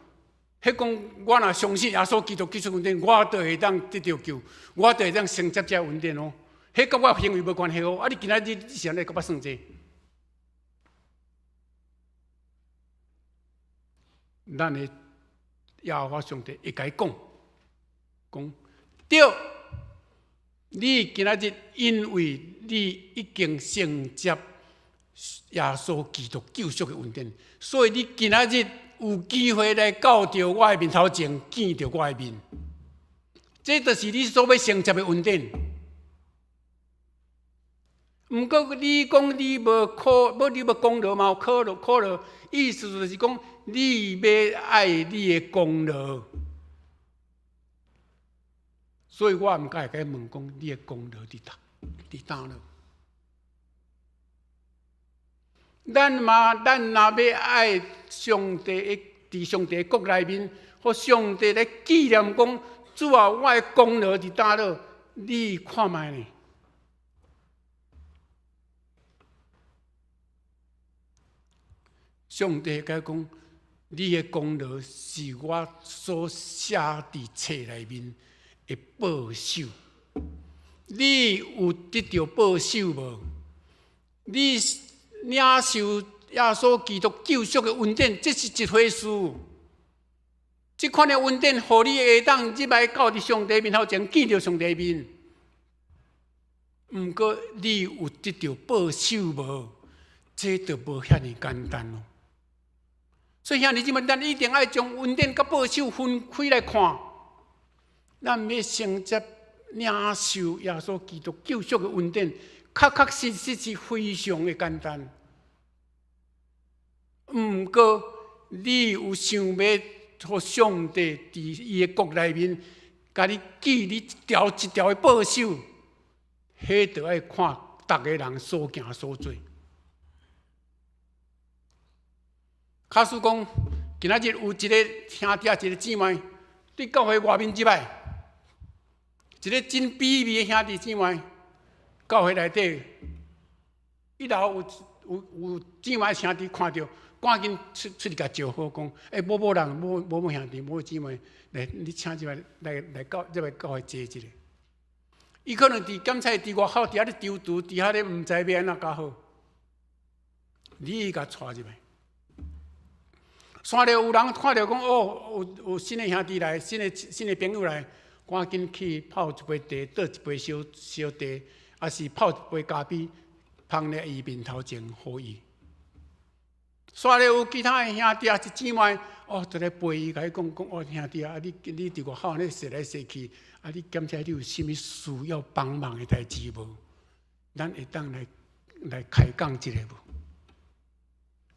彼講我若相信耶穌基督救贖恩典，我就會當得著救，我就會當承接這恩典哦。彼佮我行為無關係哦。啊，你今仔日你是按怎閣捌算這個？咱的耶和華上帝會共伊講，講對，你今仔日因為你已經承接耶穌基督救贖的恩典，所以你今仔日有機會來到著我的面頭前，見著我的面。這就是你所欲承接的恩典。毋過你講你無苦，無你無功勞嘛？有苦勞，苦勞，意思就是講你欲愛你的功勞。所以我毋敢會共伊問講你的功勞佇佗，佇佗落。咱嘛，咱若欲愛上帝的，佇上帝的國內面，予上帝來紀念講，主啊，我的功勞佇佗落，你看覓呢？上帝共伊講，你的功勞是我所寫佇冊內面的報酬。你有得著報酬無？你領受耶穌基督救贖的恩典，這是一回事。這款的恩典，予你會當入來到佇上帝面頭前，見著上帝面。毋過，你有得著報酬無？這就無遐爾簡單囉。所以兄弟姊妹，咱一定愛將恩典佮報酬分開來看。咱欲承接領受耶穌基督救贖的恩典，確確實實是非常的簡單。毋過，你有想欲予上帝佇伊的國內面，共你記你一條一條的報酬，彼就愛看逐个人所行所做。假使講，今仔日有一个兄弟，一个姊妹，佇教會外面入來，一个真卑微的兄弟姊妹，教會內底，一樓有有有姊妹兄弟看著，趕緊出出去共招呼講：欸，某某人，某某某兄弟，某某姊妹，來，你請入來，來來到入來教會坐一下。伊可能佇檢查佇外口佇遐咧躊躇，佇遐咧毋知欲按怎較好，你共帶入來。煞了有人看著講哦，有有新的兄弟來，新的新的朋友來，趕緊去泡一杯茶，倒一杯燒燒茶，抑是泡一杯咖啡，放咧伊面頭前予伊。煞了有其他的兄弟抑是姊妹，哦，就來陪伊，共伊講講哦，兄弟啊，你你佇外口按呢踅來踅去，啊，你檢查你有啥物需要幫忙的代誌無？咱會當來來開講一下無？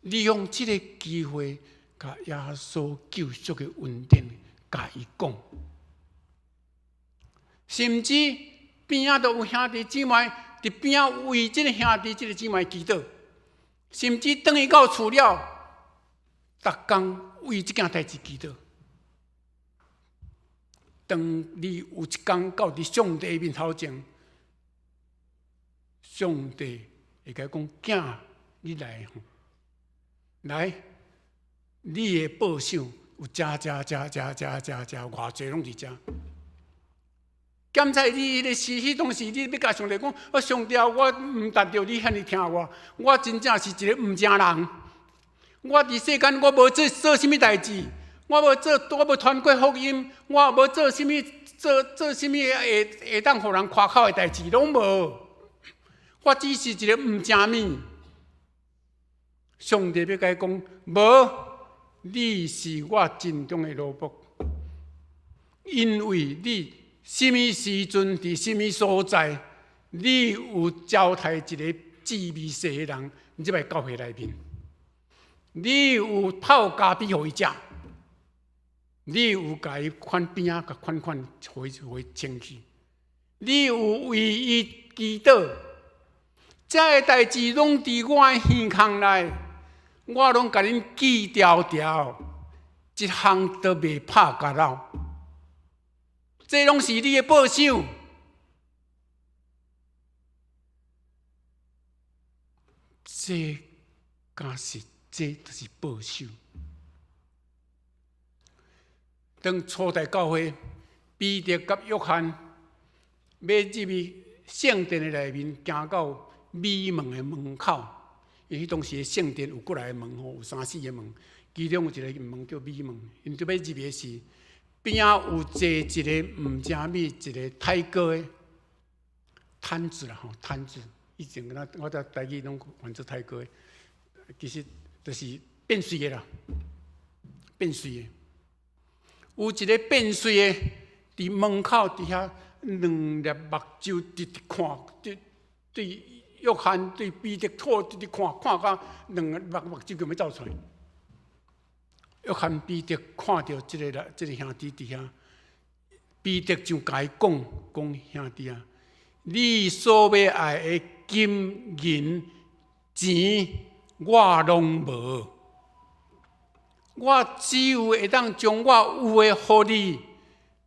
利用這个機會，共耶穌救贖的恩典，共伊講。甚至邊仔都有兄弟姊妹佇邊仔為這个兄弟、這个姊妹祈禱，甚至轉去到厝了，逐工為這件代誌祈禱。當你有一工到佇上帝面頭前，上帝會共伊講：囝，你來吼。來，你的報賞有遮遮遮遮遮遮遮偌濟攏佇遮。檢查你彼个時，彼當時你欲共上帝講：我上帝啊，我毋值著你遐爾疼我，我真正是一个毋正人。我佇世間我無做做啥物代誌，我無做，我無傳過福音，我無做啥物做做啥物會會當予人誇口的代誌，攏無。我只是一个毋正物。上帝欲共伊講，無，你是我真忠的奴僕，因為你啥物時陣佇啥物所在，你有招待一个志微細的人入來教會內面，你有泡咖啡予伊食，你有共伊款邊仔，共款款，予伊清氣，你有為伊祈禱，這个代誌攏佇我的耳孔內，我攏共恁記牢牢，一項都袂拍共落。這攏是你的報酬。這敢是，這就是報酬。當初代教會，彼得佮約翰欲入去聖殿的內面，行到美門的門口，因為彼當時的聖殿有幾若个門吼，有三四个門，其中有一个門叫美門。𪜶欲入去時，邊仔有坐一个毋知啥物一个太哥的癱子啦吼，癱子。以前敢若我佇台語攏翻做太哥的，其實就是變媠的啦，變媠的。有一個變媠的，佇門口佇遐兩粒目睭直直看，對對約翰對彼得拖直直看，看甲兩粒目睭就欲走出來。約翰彼得看著這個人，這個兄弟佇遐，彼得就共伊講講兄弟啊，你所欲愛的金銀錢，我攏無。我只有會當將我有的予你。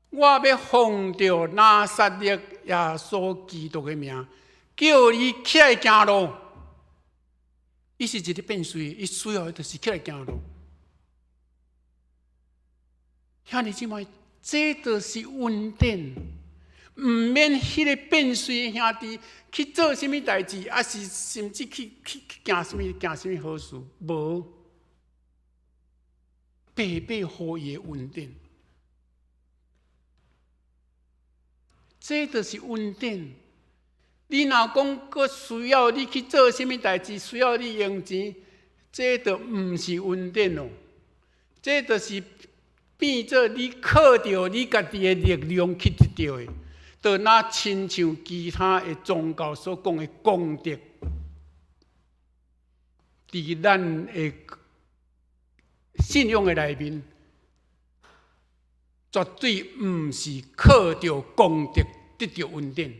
我欲奉著拿撒勒耶穌基督的名，叫你起來行路。伊是一个變媠，伊需要的就是起來行路。兄弟姊妹，這就是恩典。毋免彼个變媠兄弟去做啥物代誌，抑是甚至去去去行啥物行啥物好事，無白白予伊的恩典。這就是恩典。你若講閣需要你去做啥物代誌，需要你用錢，這就毋是恩典咯。這就是變做你靠著你家己的力量去得著的，就若親像其他的宗教所講的功德，佇咱的信仰的內面，絕對毋是靠著功德得著恩典，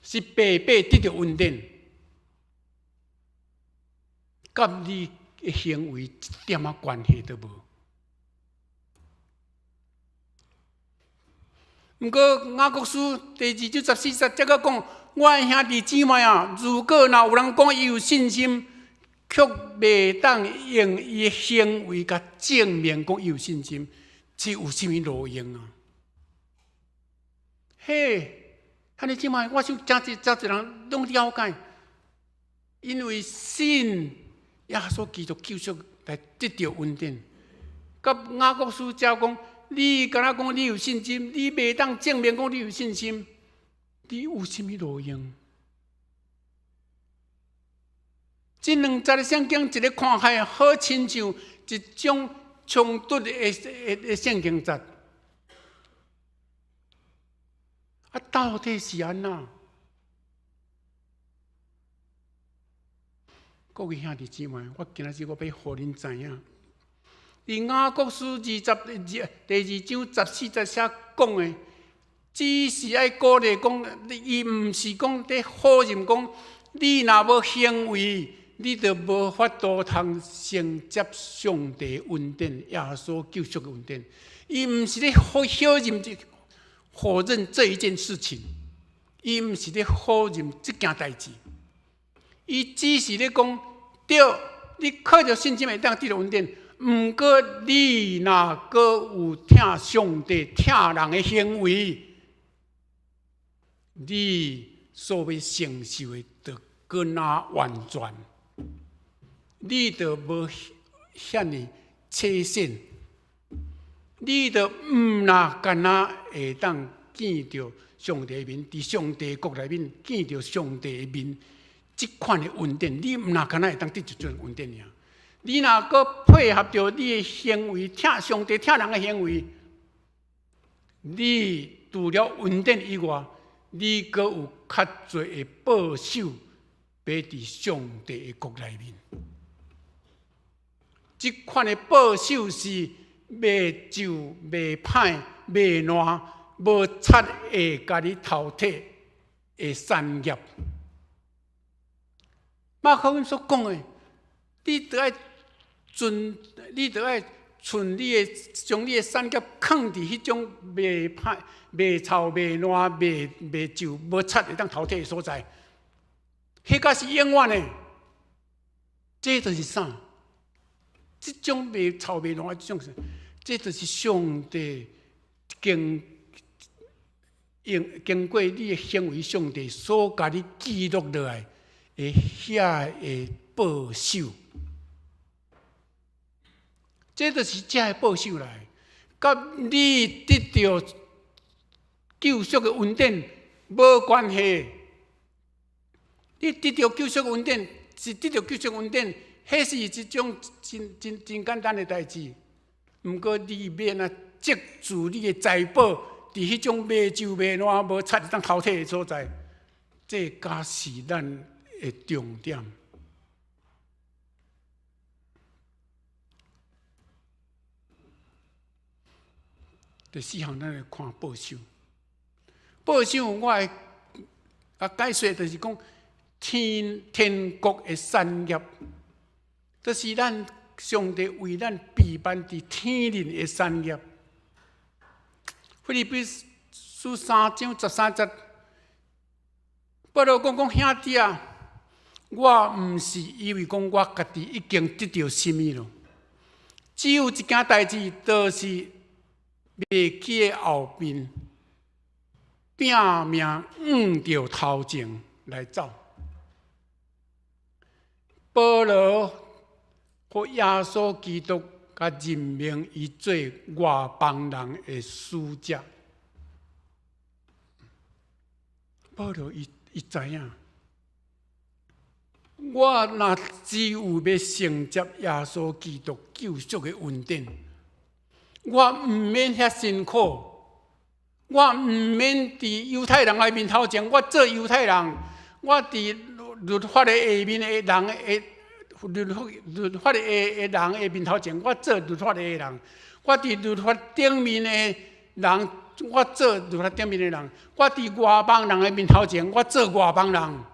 是白白得著恩典，佮你的行為一點仔關係都無。毋過雅各書第二章十四節才閣講，我的兄弟姊妹啊，如果若有人講伊有信心，卻袂當用伊的行為共證明講伊有信心，這有啥物路用啊？嘿，兄弟姊妹，我想誠濟誠濟人攏了解，因為信耶穌基督救贖來得著恩典。佮雅各書才講，你敢若講你有信心，你袂當證明講你有信心，你有啥物路用？這兩節聖經，一个看起來好親像一種衝突的的的聖經節，啊，到底是按怎？各位兄弟姊妹，我今仔日我欲予恁知影，佇雅各書二十二第二章十四節寫講的，只是愛鼓勵講，伊毋是講佇否認講，你若無行為，你就無法度通承接上帝恩典、耶穌救贖的恩典。伊毋是咧否認這否認這一件事情，伊毋是咧否認這件代誌。伊只是咧講，對，你靠著信心會當得著恩典，毋過你若閣有疼上帝、疼人的行為，你所欲承受的就閣較完全，你就無遐爾淺顯，你就毋若敢若會當見著上帝的面，佇上帝國內面見著上帝的面。這款的恩典，你毋若敢若會當得著這種恩典爾。你若閣配合著你的行為，疼上帝、疼人的行為，你除了恩典以外，你閣有較濟的報酬，欲佇上帝的國內面。這款的保守是袂皺、袂歹、袂爛、無賊會共你偷提的產業。馬可福音所講的，你著愛存你的，將你的產業囥佇彼種袂歹、袂臭、袂爛、袂皺、無賊會當偷提的所在，彼個是永遠的。這就是啥？這種袂臭袂爛的這種，這就是上帝經過你的行為，上帝所共你記錄落來的遐个報酬。這就是這个報酬來，佮你得著救贖的恩典無關係。你得著救贖恩典，是得著救贖恩典，彼是一種真真真簡單的代誌。毋過你欲按怎積聚你的財寶，佇彼種袂皺袂爛、無賊會當偷提的所在，這才是咱的重點。第四項，咱來看保守。保守，我的解說就是講天國的產業，就是咱上帝為咱備辦佇天頂的產業。腓立比書3章13節，保羅講講兄弟啊，我毋是以為講我家己已經得著啥物囉，只有一件代誌，就是袂記的後面，拼命向著頭前來走。保羅予耶穌基督共任命伊做外邦人的使者。保羅伊知影，我若只有欲承接耶穌基督救贖的恩典，我毋免遐辛苦，我毋免佇猶太人的面頭前，我做猶太人，我佇律法的下面的人的律法的人的面頭前，我做律法的人；我佇律法頂面的人，我做律法頂面的人；我佇外邦人的面頭前，我做外邦人。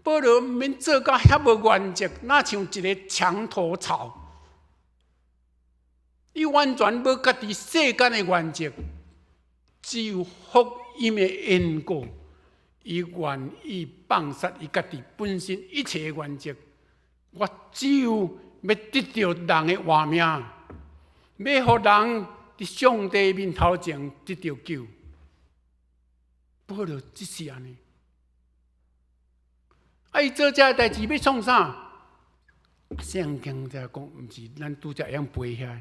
保羅毋免做甲遐無原則，若像一个牆頭草。伊完全無家己世間的原則，只有福音的緣故，伊願意放殺伊家己本身一切的原則。我只有欲得著人的活命，欲予人佇上帝面頭前得著救。保羅只是按呢。啊！伊做這个代誌欲創啥？聖經才講，毋是咱拄才會曉背遐。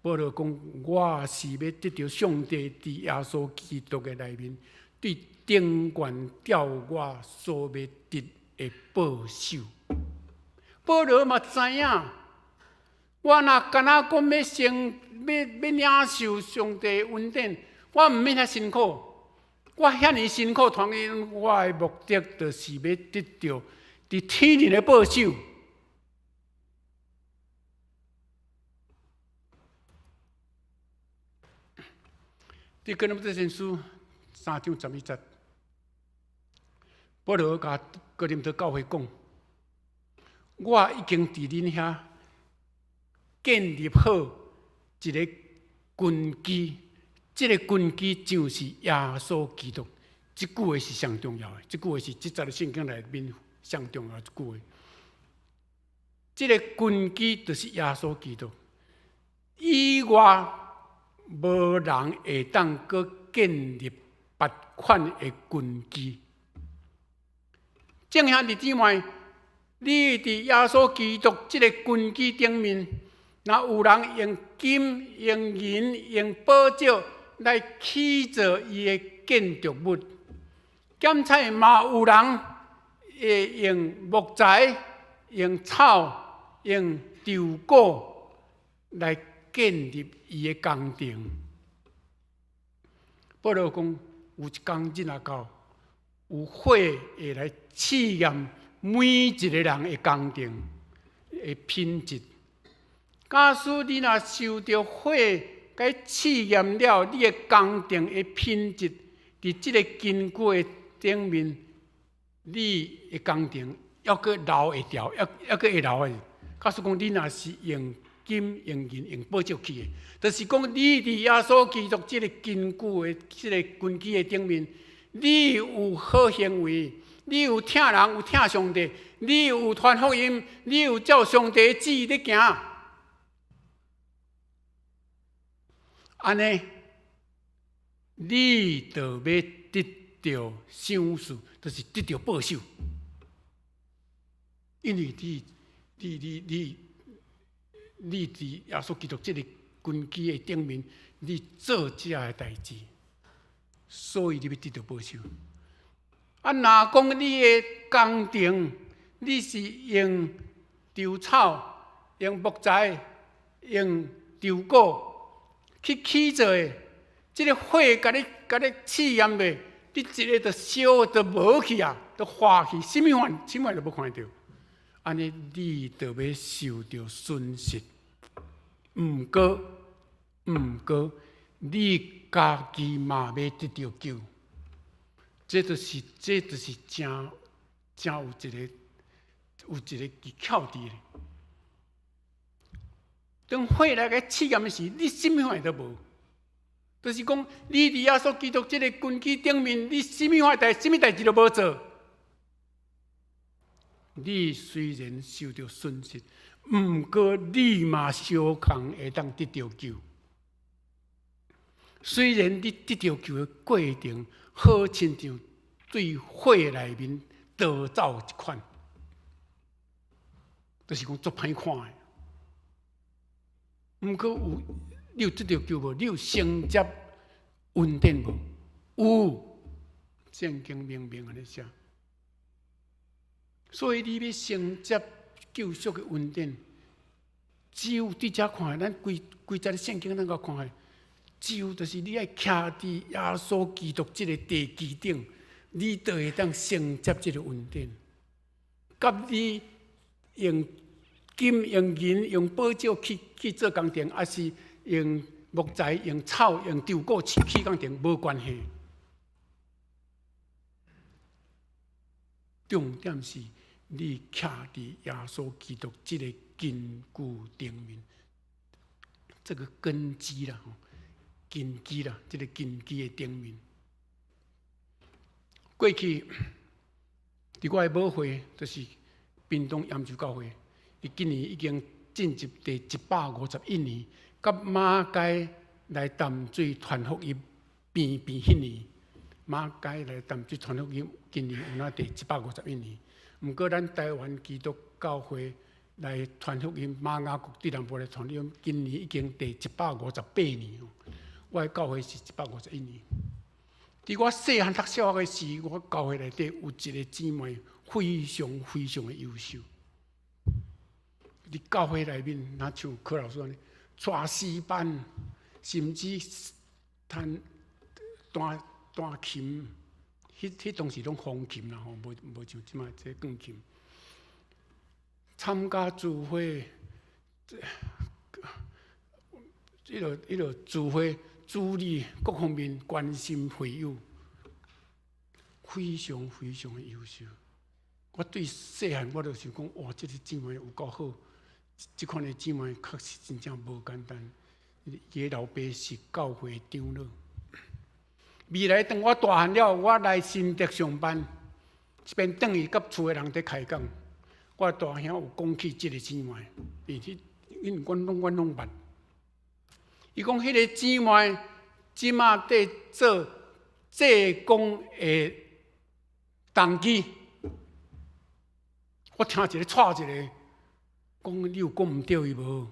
保羅講：我是欲得著上帝佇耶穌基督的內面，對頂懸調我所欲得的報酬。保羅嘛知影，我若敢若講欲先欲欲領受上帝恩典，我毋免遐辛苦。我遐爾辛苦，當然我的目的就是欲得著佇天頂的報酬。佇哥林多前書3章11節，保羅共哥林多教會講：我已經佇恁遐建立好一个根基，這个根基就是耶穌基督。這句話是上重要的，這句話是這節聖經內面上重要的一句話。這个根基就是耶穌基督，以外無人會當閣建立別款的根基。眾兄弟姊妹，你佇耶穌基督這个根基頂面，若有人用金、用銀、用寶石來起造伊的建築物，檢採嘛有人會用木材、用草、用稻穀來建立伊的工程。保羅講，有一工日若到，有火會來試驗每一个人的工程。的品質。假使你若受著火共試驗了，你的工程的品質，佇這个根基的頂面，你的工程猶閣留會牢，猶閣會留的。假使講你若是用金、用銀、用寶石起的，就是講你佇耶穌基督這个根基的這个根基的頂面，你有好行為，你有疼人，有疼上帝，你有傳福音，你有照上帝的旨意咧行，按呢，你就欲得著賞賜，就是得著報酬，因為你佇耶穌基督這个根基的頂面，你做這个代誌，所以你欲得著報酬。啊，若講你的工程，你是用稻草、用木材、用稻谷去起造的，這个火共你試驗的，你一个就燒就無去啊，就化去，啥物款，啥物款都無看著。按呢，你就欲受著損失。毋過，你家己嘛欲得著救。這就是誠誠有一個技巧佇咧。當火來共試驗時，你啥物款都無。就是講，你佇耶穌基督這个根基頂面，你啥物代誌都無做。你雖然受著損失，毋過你嘛相仝會當得著救。雖然你得著救的過程，好親像對火內面逃走一款，就是講足歹看的。毋過有你有得著救無？你有承接恩典無？有，聖經明明按呢寫。所以你欲承接救贖的恩典，只有佇遮看，咱規規節聖經咱閣看的，只有就是你愛徛佇耶穌基督這个地基頂，你就會當承接這个恩典。佮你用金、用銀、用寶石去做工程，抑是用木材、用草、用稻谷起工程，無關係。重點是你徛佇耶穌基督這个根基頂面，這个根基啦，根基啦，這个根基的頂面。過去，佇我的母會，就是屏東鹽洲教會，伊今年已經進入第151年，佮馬偕來淡水傳福音邊邊彼年，馬偕來淡水傳福音，今年有哪第151年。毋過咱台灣基督教會來傳福音，瑪雅國佇南部來傳福音，今年已經第158年。我的教會是151年。佇我細漢讀小學的時，我教會內底有一个姊妹非常非常的優秀。佇教會內面，若像柯老師按呢，帶詩班，甚至彈彈彈琴，彼當時攏風琴啦吼，無像這擺這鋼琴。參加聚會，彼个聚會主理各方面關心會友，非常非常的優秀。我對細漢我就想講，哇，這个姊妹有夠好，這款的姊妹確實真正無簡單。伊的老爸是教會長老。未來當我大漢了，我來新竹上班，這邊轉去佮厝的人佇開講，我大兄有講起這个姊妹，因為阮攏捌。伊講彼个姊妹這馬佇做濟公的同機，我聽一个掣一个，講你有講毋對伊無？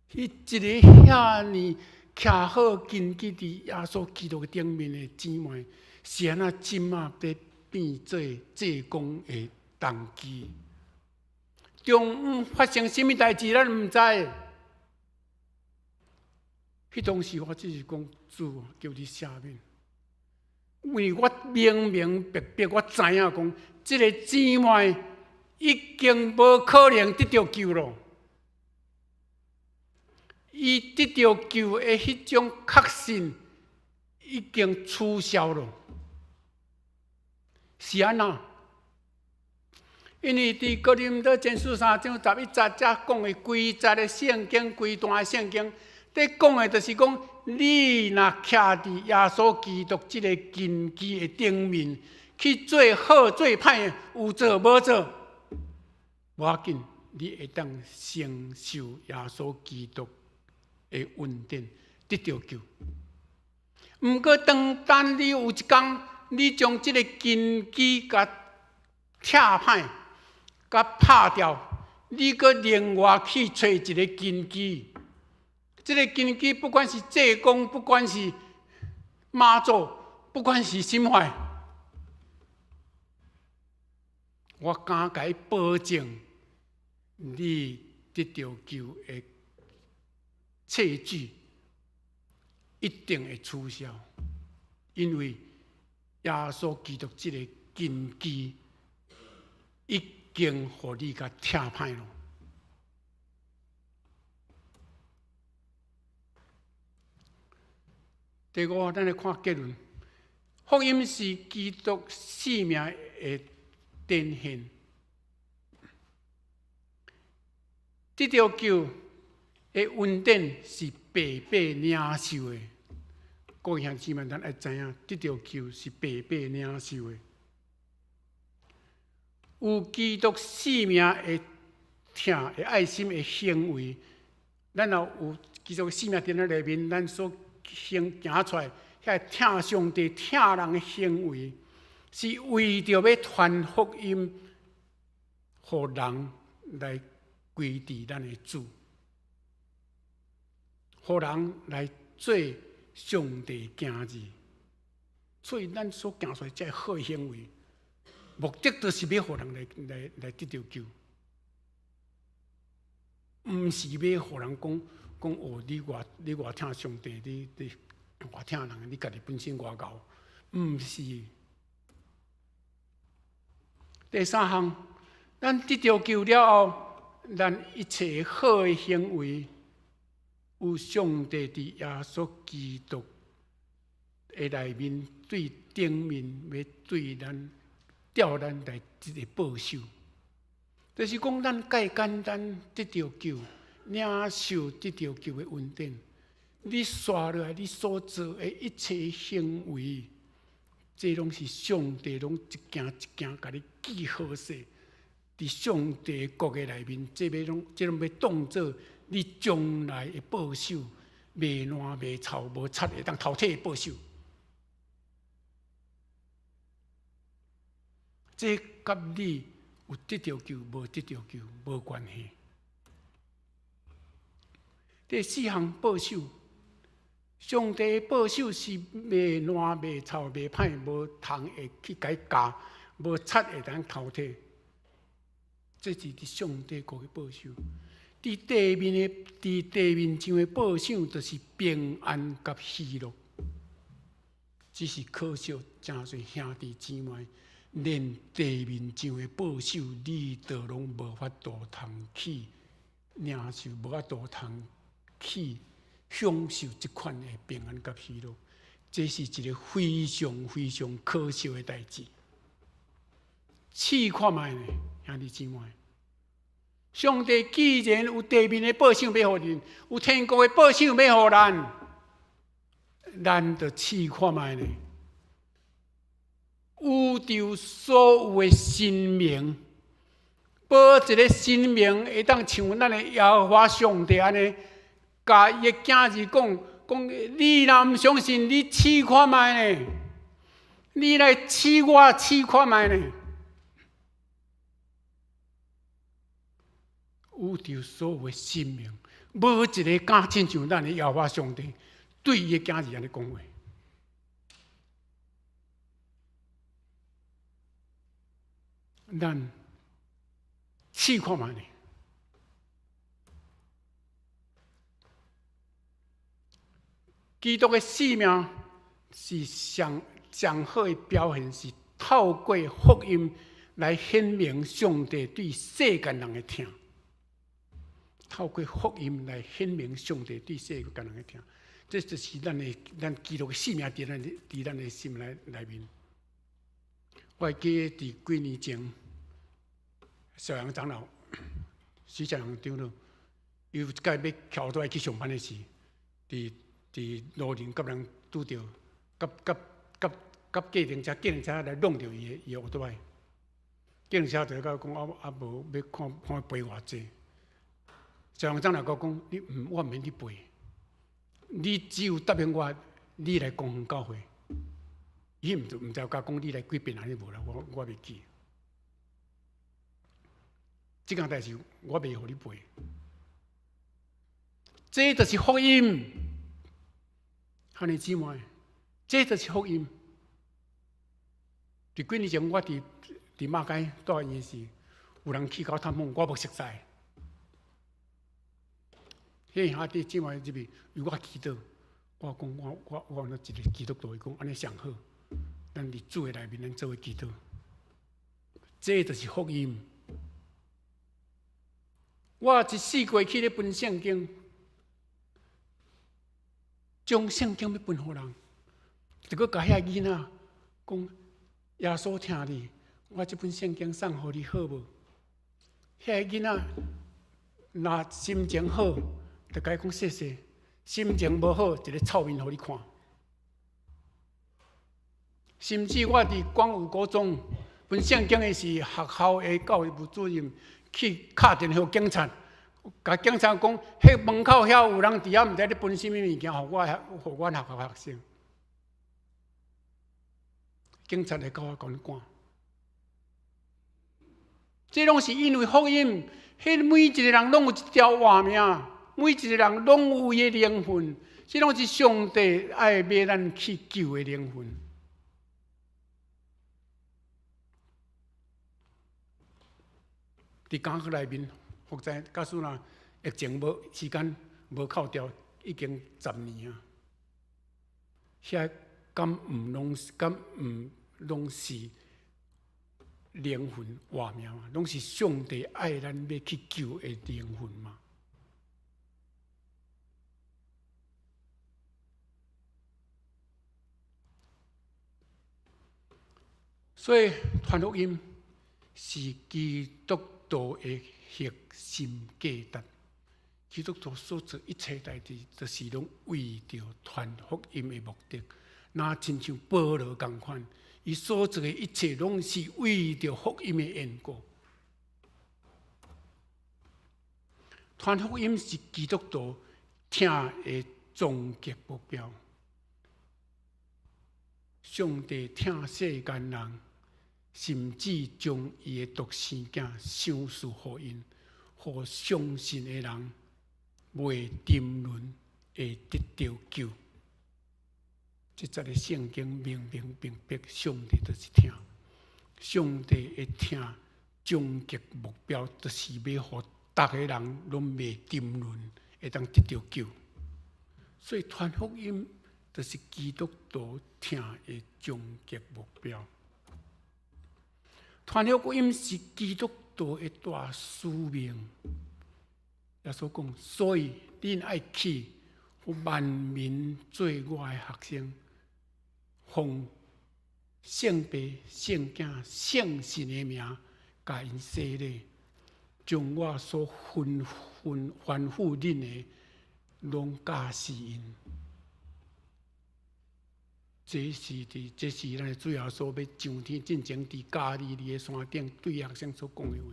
彼一个遐爾徛好根基佇耶穌基督頂面的姊妹，是按怎這馬欲變做濟公的同機？中午發生啥物代誌，咱毋知。彼當時我只是講主，求你赦免，因為我明明白白，我知影講，這个姊妹已經無可能得著救囉。伊得著救的彼種確信已經取消囉。是按怎？因為佇哥林多前書3章11節遮講的規節的聖經，規段的聖經，佇講的就是講，你若徛佇耶穌基督這个根基的頂面去做好做歹，有做無做，無要緊，你會當承受耶穌基督的恩典，得著救。毋過，當當你有一工，你將這个根基共拆歹、共拍掉，你閣另外去揣一个根基。這个根基不管是濟公，不管是媽祖，不管是啥物，我敢共你保證，你得著救的冊據一定會取消，因為耶穌基督這个根基已經予你共拆歹囉。第五，咱來看結論。福音是基督性命的展現。得著救的恩典是白白領受的。各位兄弟姊妹，咱愛知影，得著救是白白領受的。有基督性命的疼的愛心的行為，咱若有基督性命佇咱內面，咱所行行出來，遐疼上帝、疼人的行為，是為著欲傳福音，予人來歸佇咱的主，予人來做上帝囝兒。所以咱所行出來這好行為，目的就是欲予人來得著救，毋是欲予人講講哦，你偌疼上帝，你偌疼人，你家己本身偌𠢕，毋是。第三項，咱得著救了後，咱一切好的行為，有上帝佇耶穌基督的內面對頂面，欲對咱調咱來這个報酬，就是講咱介簡單得著救，領受得著救的恩典，你紲落來，你所做的一切行為，這攏是上帝攏一件一件共你記好勢，佇上帝國的內面，這攏欲當做你將來的報酬，袂爛袂臭無賊會當偷提的報酬。這佮你有得著救無得著救無關係。第四項報酬，上帝的報酬是袂爛袂臭袂歹，無蟲會去共伊咬，無賊會當偷提。這是佇上帝國的報酬。佇地面上的報酬，就是平安佮喜樂。只是可惜，誠濟兄弟姊妹，連地面上的報酬，你都攏無法度通去領受，無法度通去享受這款的平安佮喜樂。這是一个非常非常可惜的代誌。試看覓呢，兄弟姊妹？上帝既然有地面的報賞欲予恁，有天國的報賞欲予咱，咱就試看覓呢？宇宙所有的神明，無一个神明會當像咱的耶和華上帝按呢，共伊的囝兒講講，你若毋相信，你試看覓呢？你來試我試看覓呢？宇宙所有的神明，無一个敢親像咱的耶和華上帝對伊的囝兒按呢講話。咱試看覓呢？基督的性命是上上好的表現，是透過福音來顯明上帝對世間人的疼。透過福音來顯明上帝對世間人的疼，這就是咱的咱基督的使命佇咱的心內面。我會記得佇幾年前，小楊長老、徐小楊長老，伊有一擺欲騎蹧去上班的時，佇路頂佮人拄著，佮計程車，計程車來挵著伊的烏多擺，計程車就共講啊啊無欲看看賠偌濟。小楊長老共講，你毋我毋免你賠，你只有答應我，你來公園教會。伊毋知有共講你來幾遍按呢無啦，我袂記。這件代誌我袂予你賠。這就是福音，兄弟姊妹，這就是福音。佇幾年前，我佇馬偕住院時，有人去共我探訪，我無熟似。彼兄弟姊妹入去為我祈禱，我講我有一个基督徒伊講按呢上好，咱佇主的內面，咱做伙祈禱，這就是福音。我一四過去咧分聖經，將聖經欲分予人，就閣共遐囡仔講，耶穌疼你，我這本聖經送予你好無？遐囡仔若心情好，就共伊講謝謝；心情無好，一个臭面予你看。甚至我佇廣武高中分聖經的時，學校的教育部主任去敲電話予警察，共警察講，彼門口遐有人佇遐，毋知咧分啥物物件，予阮學校學生。警察來共我共趕。這攏是因為福音，彼每一个人攏有一條活命，每一个人攏有伊的靈魂，這攏是上帝愛欲咱去救的靈魂。佇監獄內面，服在假使若疫情無時間無扣掉，已經十年啊。遐敢毋攏敢毋攏是靈魂活命嘛？攏是上帝愛咱欲去救的靈魂嘛？所以傳福音是基督徒的核心價值。基督徒所做一切代誌，就是攏為著傳福音的目的。若親像保羅仝款，伊所做的一切，攏是為著福音的緣故。傳福音是基督徒疼的終極目標。上帝疼世間人，甚至將伊的獨生囝賞賜予𪜶，予相信的人袂沉淪，會得著救。這節的聖經明明白白，上帝就是疼，上帝的疼終極目標就是欲予逐个人攏袂沉淪，會當得著救。所以傳福音就是基督徒疼的終極目標。傳福音是基督徒的大使命。耶穌講，所以恁愛去，予萬民做我的學生，奉聖父、聖囝、聖神的名，共𪜶洗禮，將我所吩咐恁的，攏教示𪜶。這是咱的主耶穌欲上天進前，佇加利利的山頂對學生所講的話。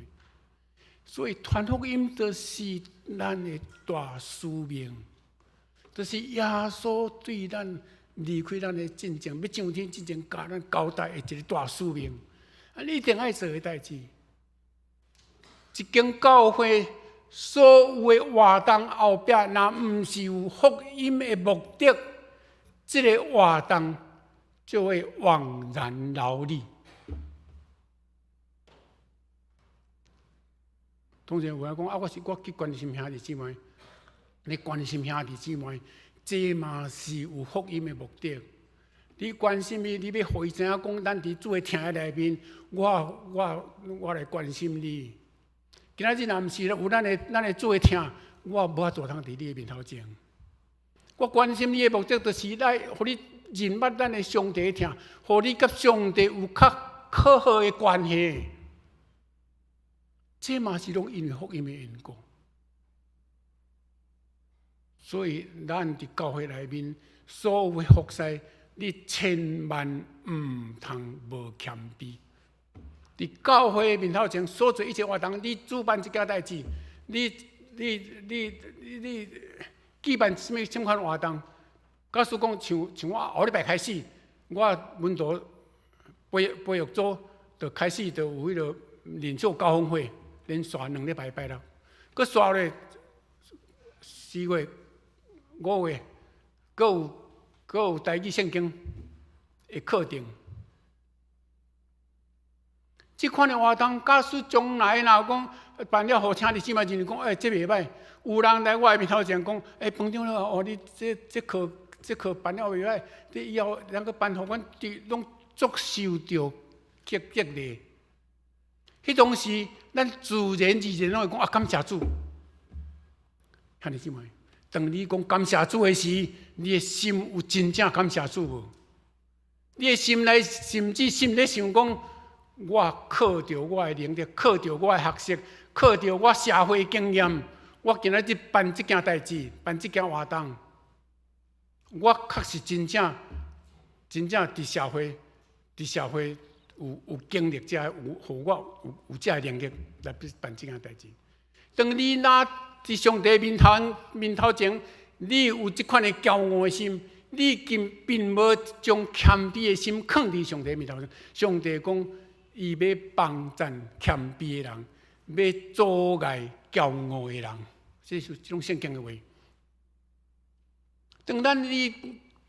所以傳福音就是咱的大使命，就是耶穌對咱離開咱的進前，欲上天進前，共咱交代的一个大使命。啊，你一定愛做的代誌。一間教會所有的活動後壁，若毋是有福音的目的，這个活動就會枉然勞力。當然有人講啊，我是我去關心兄弟姊妹，你關心兄弟姊妹，這嘛是有福音的目的。你關心伊，你欲予伊知影講，咱佇主的疼的內面，我來關心你。今仔日若毋是有咱的主的疼，我無法度通佇你的面頭前。我關心你的目的，就是來予你認捌咱的上帝的疼，予你佮上帝有較好的關係。這嘛是攏因為福音的緣故。所以，咱佇教會內面所有的服侍，你千萬毋通無謙卑。佇教會面頭前所做一切活動，你主辦這件代誌，你舉辦啥物啥款活動？假使講像我後禮拜開始，我門徒培育組就開始就有彼個領袖高峰會，連續2禮拜拜六，閣紲咧4月、5月，閣有台語聖經的課程。這款的活動，假使將來若講辦了予兄弟姊妹認為講，欸，這袂䆀。有人來我的面頭前講，欸，彭長老哦，你這課辦了袂䆀，你以後咱閣辦予阮佇攏足受著激勵。彼當時，咱自然而然攏會講啊，感謝主。兄弟姊妹，當你講感謝主的時，你的心有真正感謝主無？你的心內甚至心咧想講，我靠著我的能力，靠著我的學識，靠著我社會經驗，我今仔日辦這件代誌，辦這件活動，我確實真正、真正佇社會有經歷，才有予我有這个能力來辦這件代誌。當你若佇上帝面頭前，你有這款的驕傲的心，你並無將謙卑的心囥佇上帝面頭前。上帝講，伊欲幫贊謙卑的人，欲阻礙驕傲的人，這是這種聖經的話。當咱你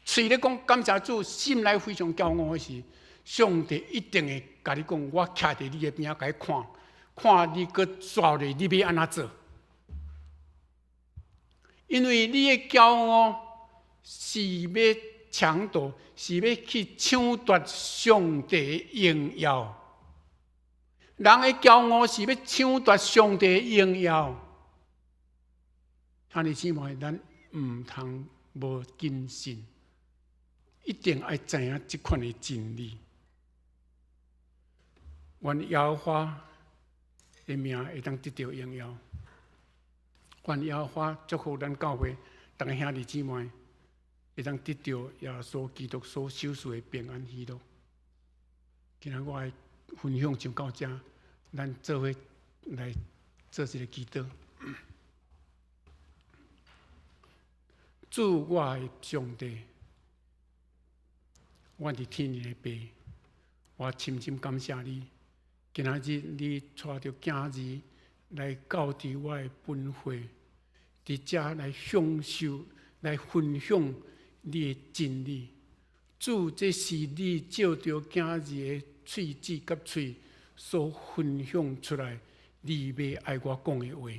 喙咧講感謝主，心內非常驕傲的時，上帝一定會共你講：我徛佇你的邊仔，共你看，看你閣紲落，你欲按怎做？因為你的驕傲是欲搶奪，是欲去搶奪上帝的榮耀。人的驕傲是欲搶奪上帝的榮耀。兄弟姊妹，咱毋通無謹慎，一定愛知影這款的真理。願耶和華的名會當得著榮耀。願耶和華祝福咱教會，逐个兄弟姊妹會當得著耶穌基督所賞賜的平安喜樂。今仔我的分享就到這，咱做伙來做一个祈禱。主，我的上帝，我佇天的父，我深深感謝你。今仔日你帶著囝兒來到佇我的本會，佇遮來享受、來分享你的真理。主，這是你藉著囝兒的喙舌佮喙所分享出來，你欲愛我講的話。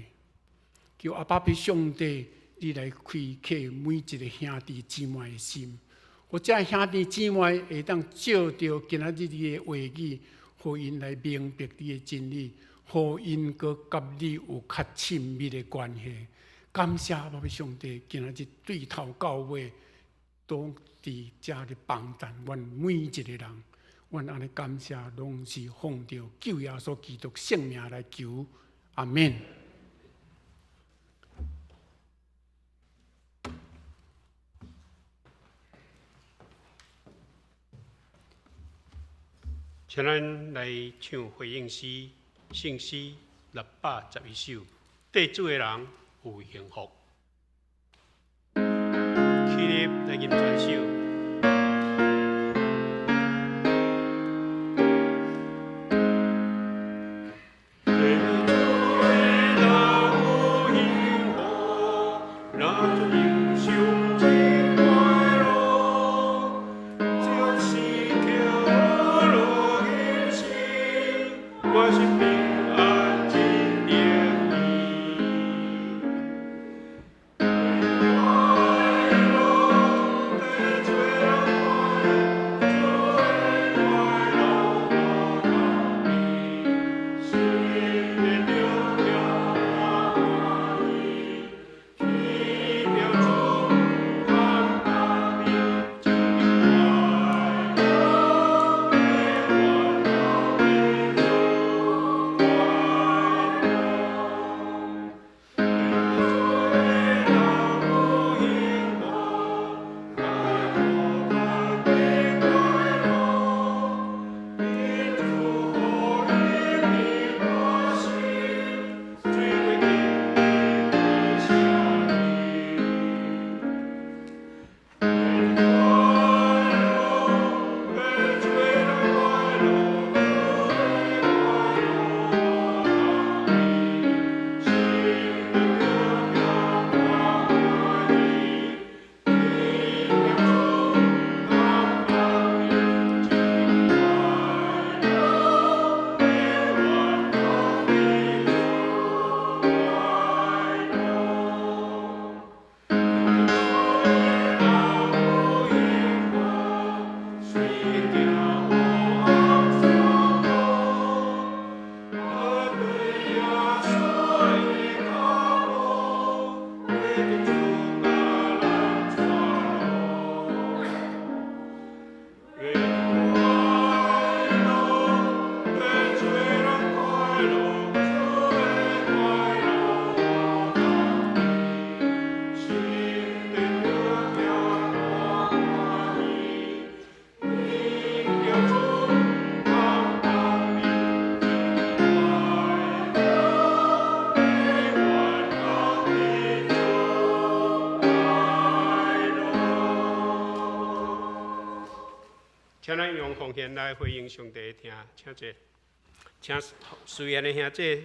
求阿爸父上帝，你來開啟每一个兄弟姊妹的心，予這兄弟姊妹會當藉著今仔日你的話語，予𪜶來明白你的真理，予𪜶閣佮你有較親密的關係。感謝阿爸父上帝，今仔日對頭到尾都佇遮咧幫贊阮每一个人。阮按呢感謝，攏是奉著救耶穌基督聖名來求，阿們。請咱來唱回應詩，聖詩611首，綴主的人有幸福。起立來吟全首。綴主請咱用奉獻來回應上帝的聽，請坐，請隨緣的兄弟。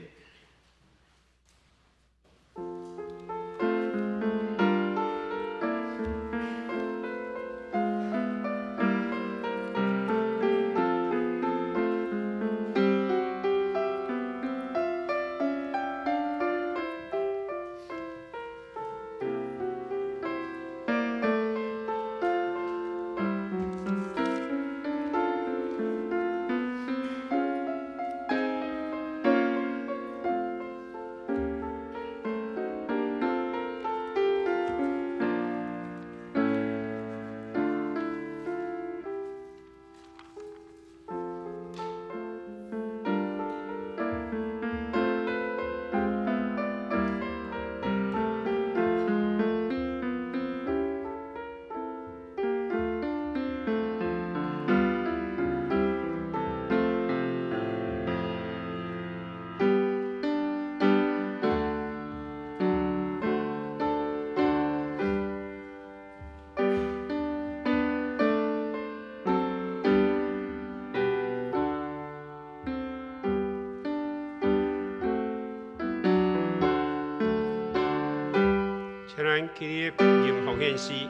請咱起立吟奉獻詩。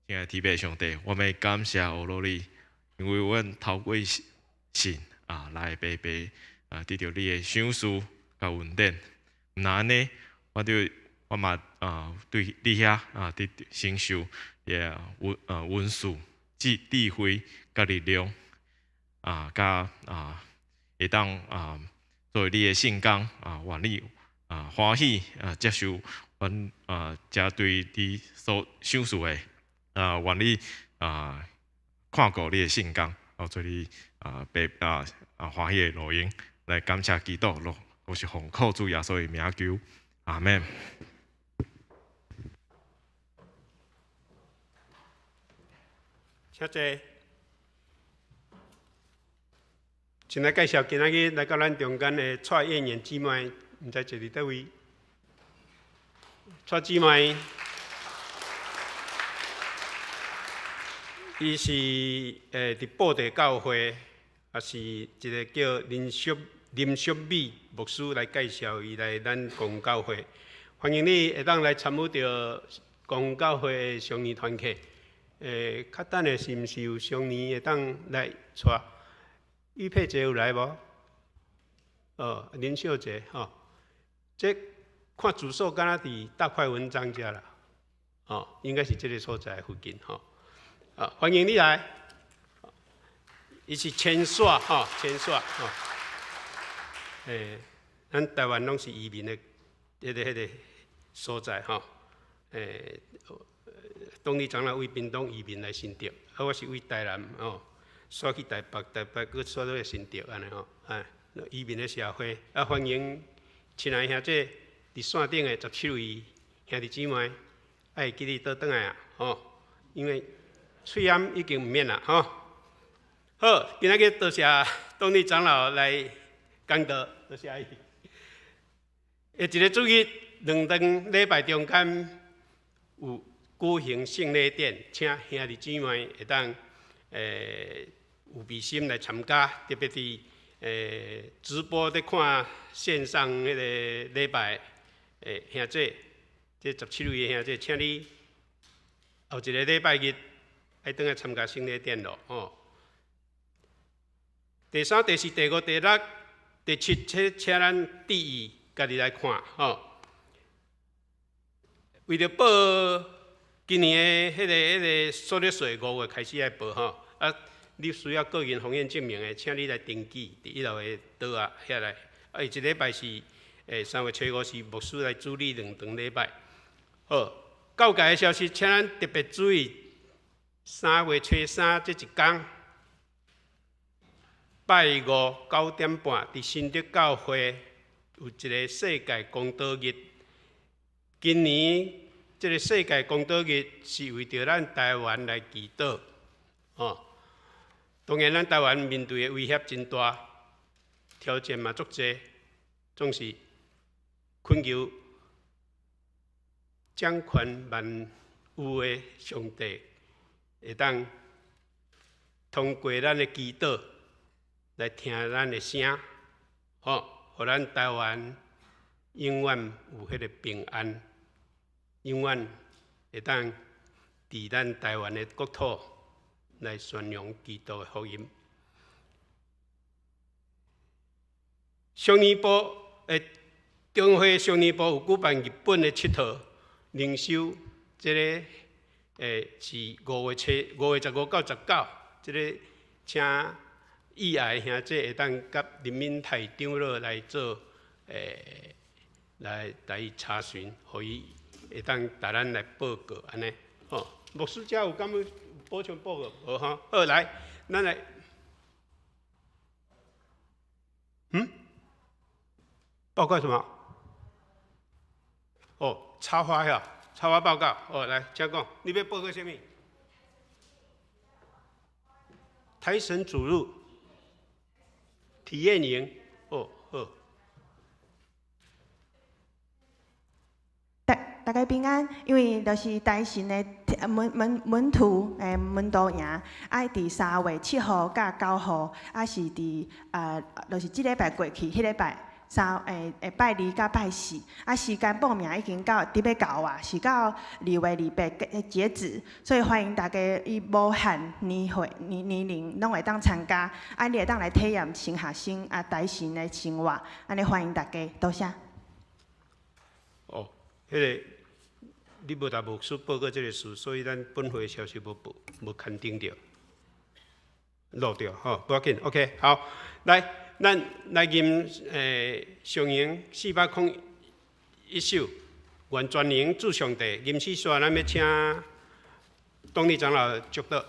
親愛的天父上帝，我們感謝阿羅你，因為阮透過信啊來白白啊得著你的賞賜佮恩典。毋但按呢，我對我嘛啊對你遐啊得承受你的恩啊恩賜、智智慧佮力量啊，佮啊會當啊作為你的聖工啊，願你啊歡喜啊接受阮啊遮對你所賞賜的。啊，願你啊看顧你的聖工，啊，做你啊白啊啊歡喜的路用，來感謝基督，咯，我是奉靠主耶穌的名求，阿們。請坐。先來介紹今仔日來到咱中間的蔡燕燕姊妹，毋知坐佇佗位？蔡姊妹。伊是佇布袋教會，也是一個叫林淑林淑美牧師來介紹伊來咱公教會，歡迎你會當來參與著公教會的雙年團契。較等下是毋是有雙年會當來帶？玉佩姐有來無？哦，林秀姐吼，這看住所敢若佇大塊文章遮啦，哦，應該是這個所在附近吼。啊，歡迎你來。伊是遷徙吼，遷徙吼。咱台灣攏是移民的彼个彼个所在吼。董理長老為屏東移民來新竹，啊，我是為台南吼，徙去台北，台北閣徙落來新竹按呢吼。哎，移民的社會，啊，歡迎親愛兄弟佇線頂的17位兄弟姊妹，愛記得倒轉來啊，吼，因為喙罨已經毋免啦，吼。好，今仔日多謝董理長老來講道，多謝伊。下一個主日，兩頓禮拜中間有舉行聖禮典，請兄弟姊妹會當有備心來參加，特別佇直播佇看線上彼個禮拜的兄弟，這17位的兄弟，請你後一個禮拜日愛轉來參加聖禮典咯，吼。第三、第四、第五、第六、第七，請咱注意家己來看，吼。為著報今年的彼個彼個所得稅5月開始愛報，吼，啊，你需要個人風險證明的，請你來登記，佇一樓的桌仔遐來。啊，伊一禮拜是3月初5是牧師來主禮兩場禮拜。好，教界的消息，請咱特別注意，3月初3這一工，拜五9點半，佇新竹教會有一個世界公道日。今年這個世界公道日是為著咱台灣來祈禱，哦。當然，咱台灣面對的威脅真大，挑戰嘛足濟，總是懇求掌權萬有的上帝，會當通過咱的祈禱來聽咱的聲，吼，予咱台灣永遠有彼個平安，永遠會當佇咱台灣的國土來宣揚基督的福音。少年部中會少年部有舉辦日本的𨑨迌靈修，這个是5月15到19，這个請意愛兄弟會當佮林敏泰長老來做來來伊查詢，予伊會當共咱來報告按呢。吼，牧師遮有敢欲補充報告無吼？好，來，咱來，報告什麼？哦，插花呀，插花報告。哦，來，請講，你欲報告啥物？台神主日體驗營。哦，好。大家平安，因為就是台神的門徒營，愛佇3月7號佮9號，啊是佇就是這禮拜過去，彼禮拜三拜二佮拜四，啊時間報名已經到佇欲到啊，是到2月28截止，所以歡迎大家伊無限年歲年年齡攏會當參加，啊你會當來體驗神學生啊台神的生活，按呢歡迎大家，多謝。哦，彼个你無共牧師報告這个事，所以咱本會消息無報，無刊登著，漏著吼，無要緊，OK，好，來，咱來吟上營401首，願全能主上帝，吟詩煞，咱欲請董立長老祝禱。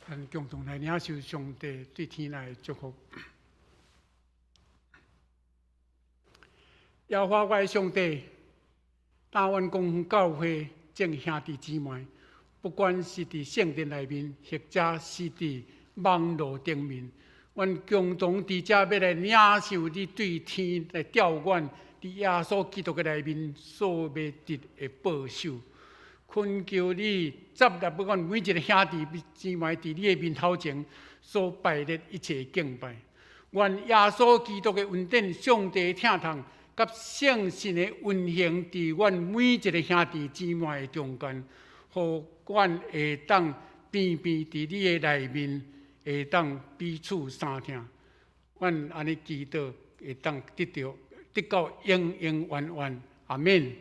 咱共同來領受上帝對天來的祝福。耶和華我的上帝，但願公教會眾兄弟姊妹，不管是佇聖殿內面，或者是佇網路頂面，阮共同佇遮欲來領受你對天來調阮佇耶穌基督的內面所欲得的報酬。懇求你接納阮每一个兄弟姊妹佇你的面頭前所拜的一切敬拜。願耶穌基督的恩典、上帝的疼痛佮聖神的運行，佇阮每一个兄弟姊妹的中間，予阮會當平平佇你的內面，會當彼此相疼。阮按呢祈禱，會當得著得到永永遠遠。阿們。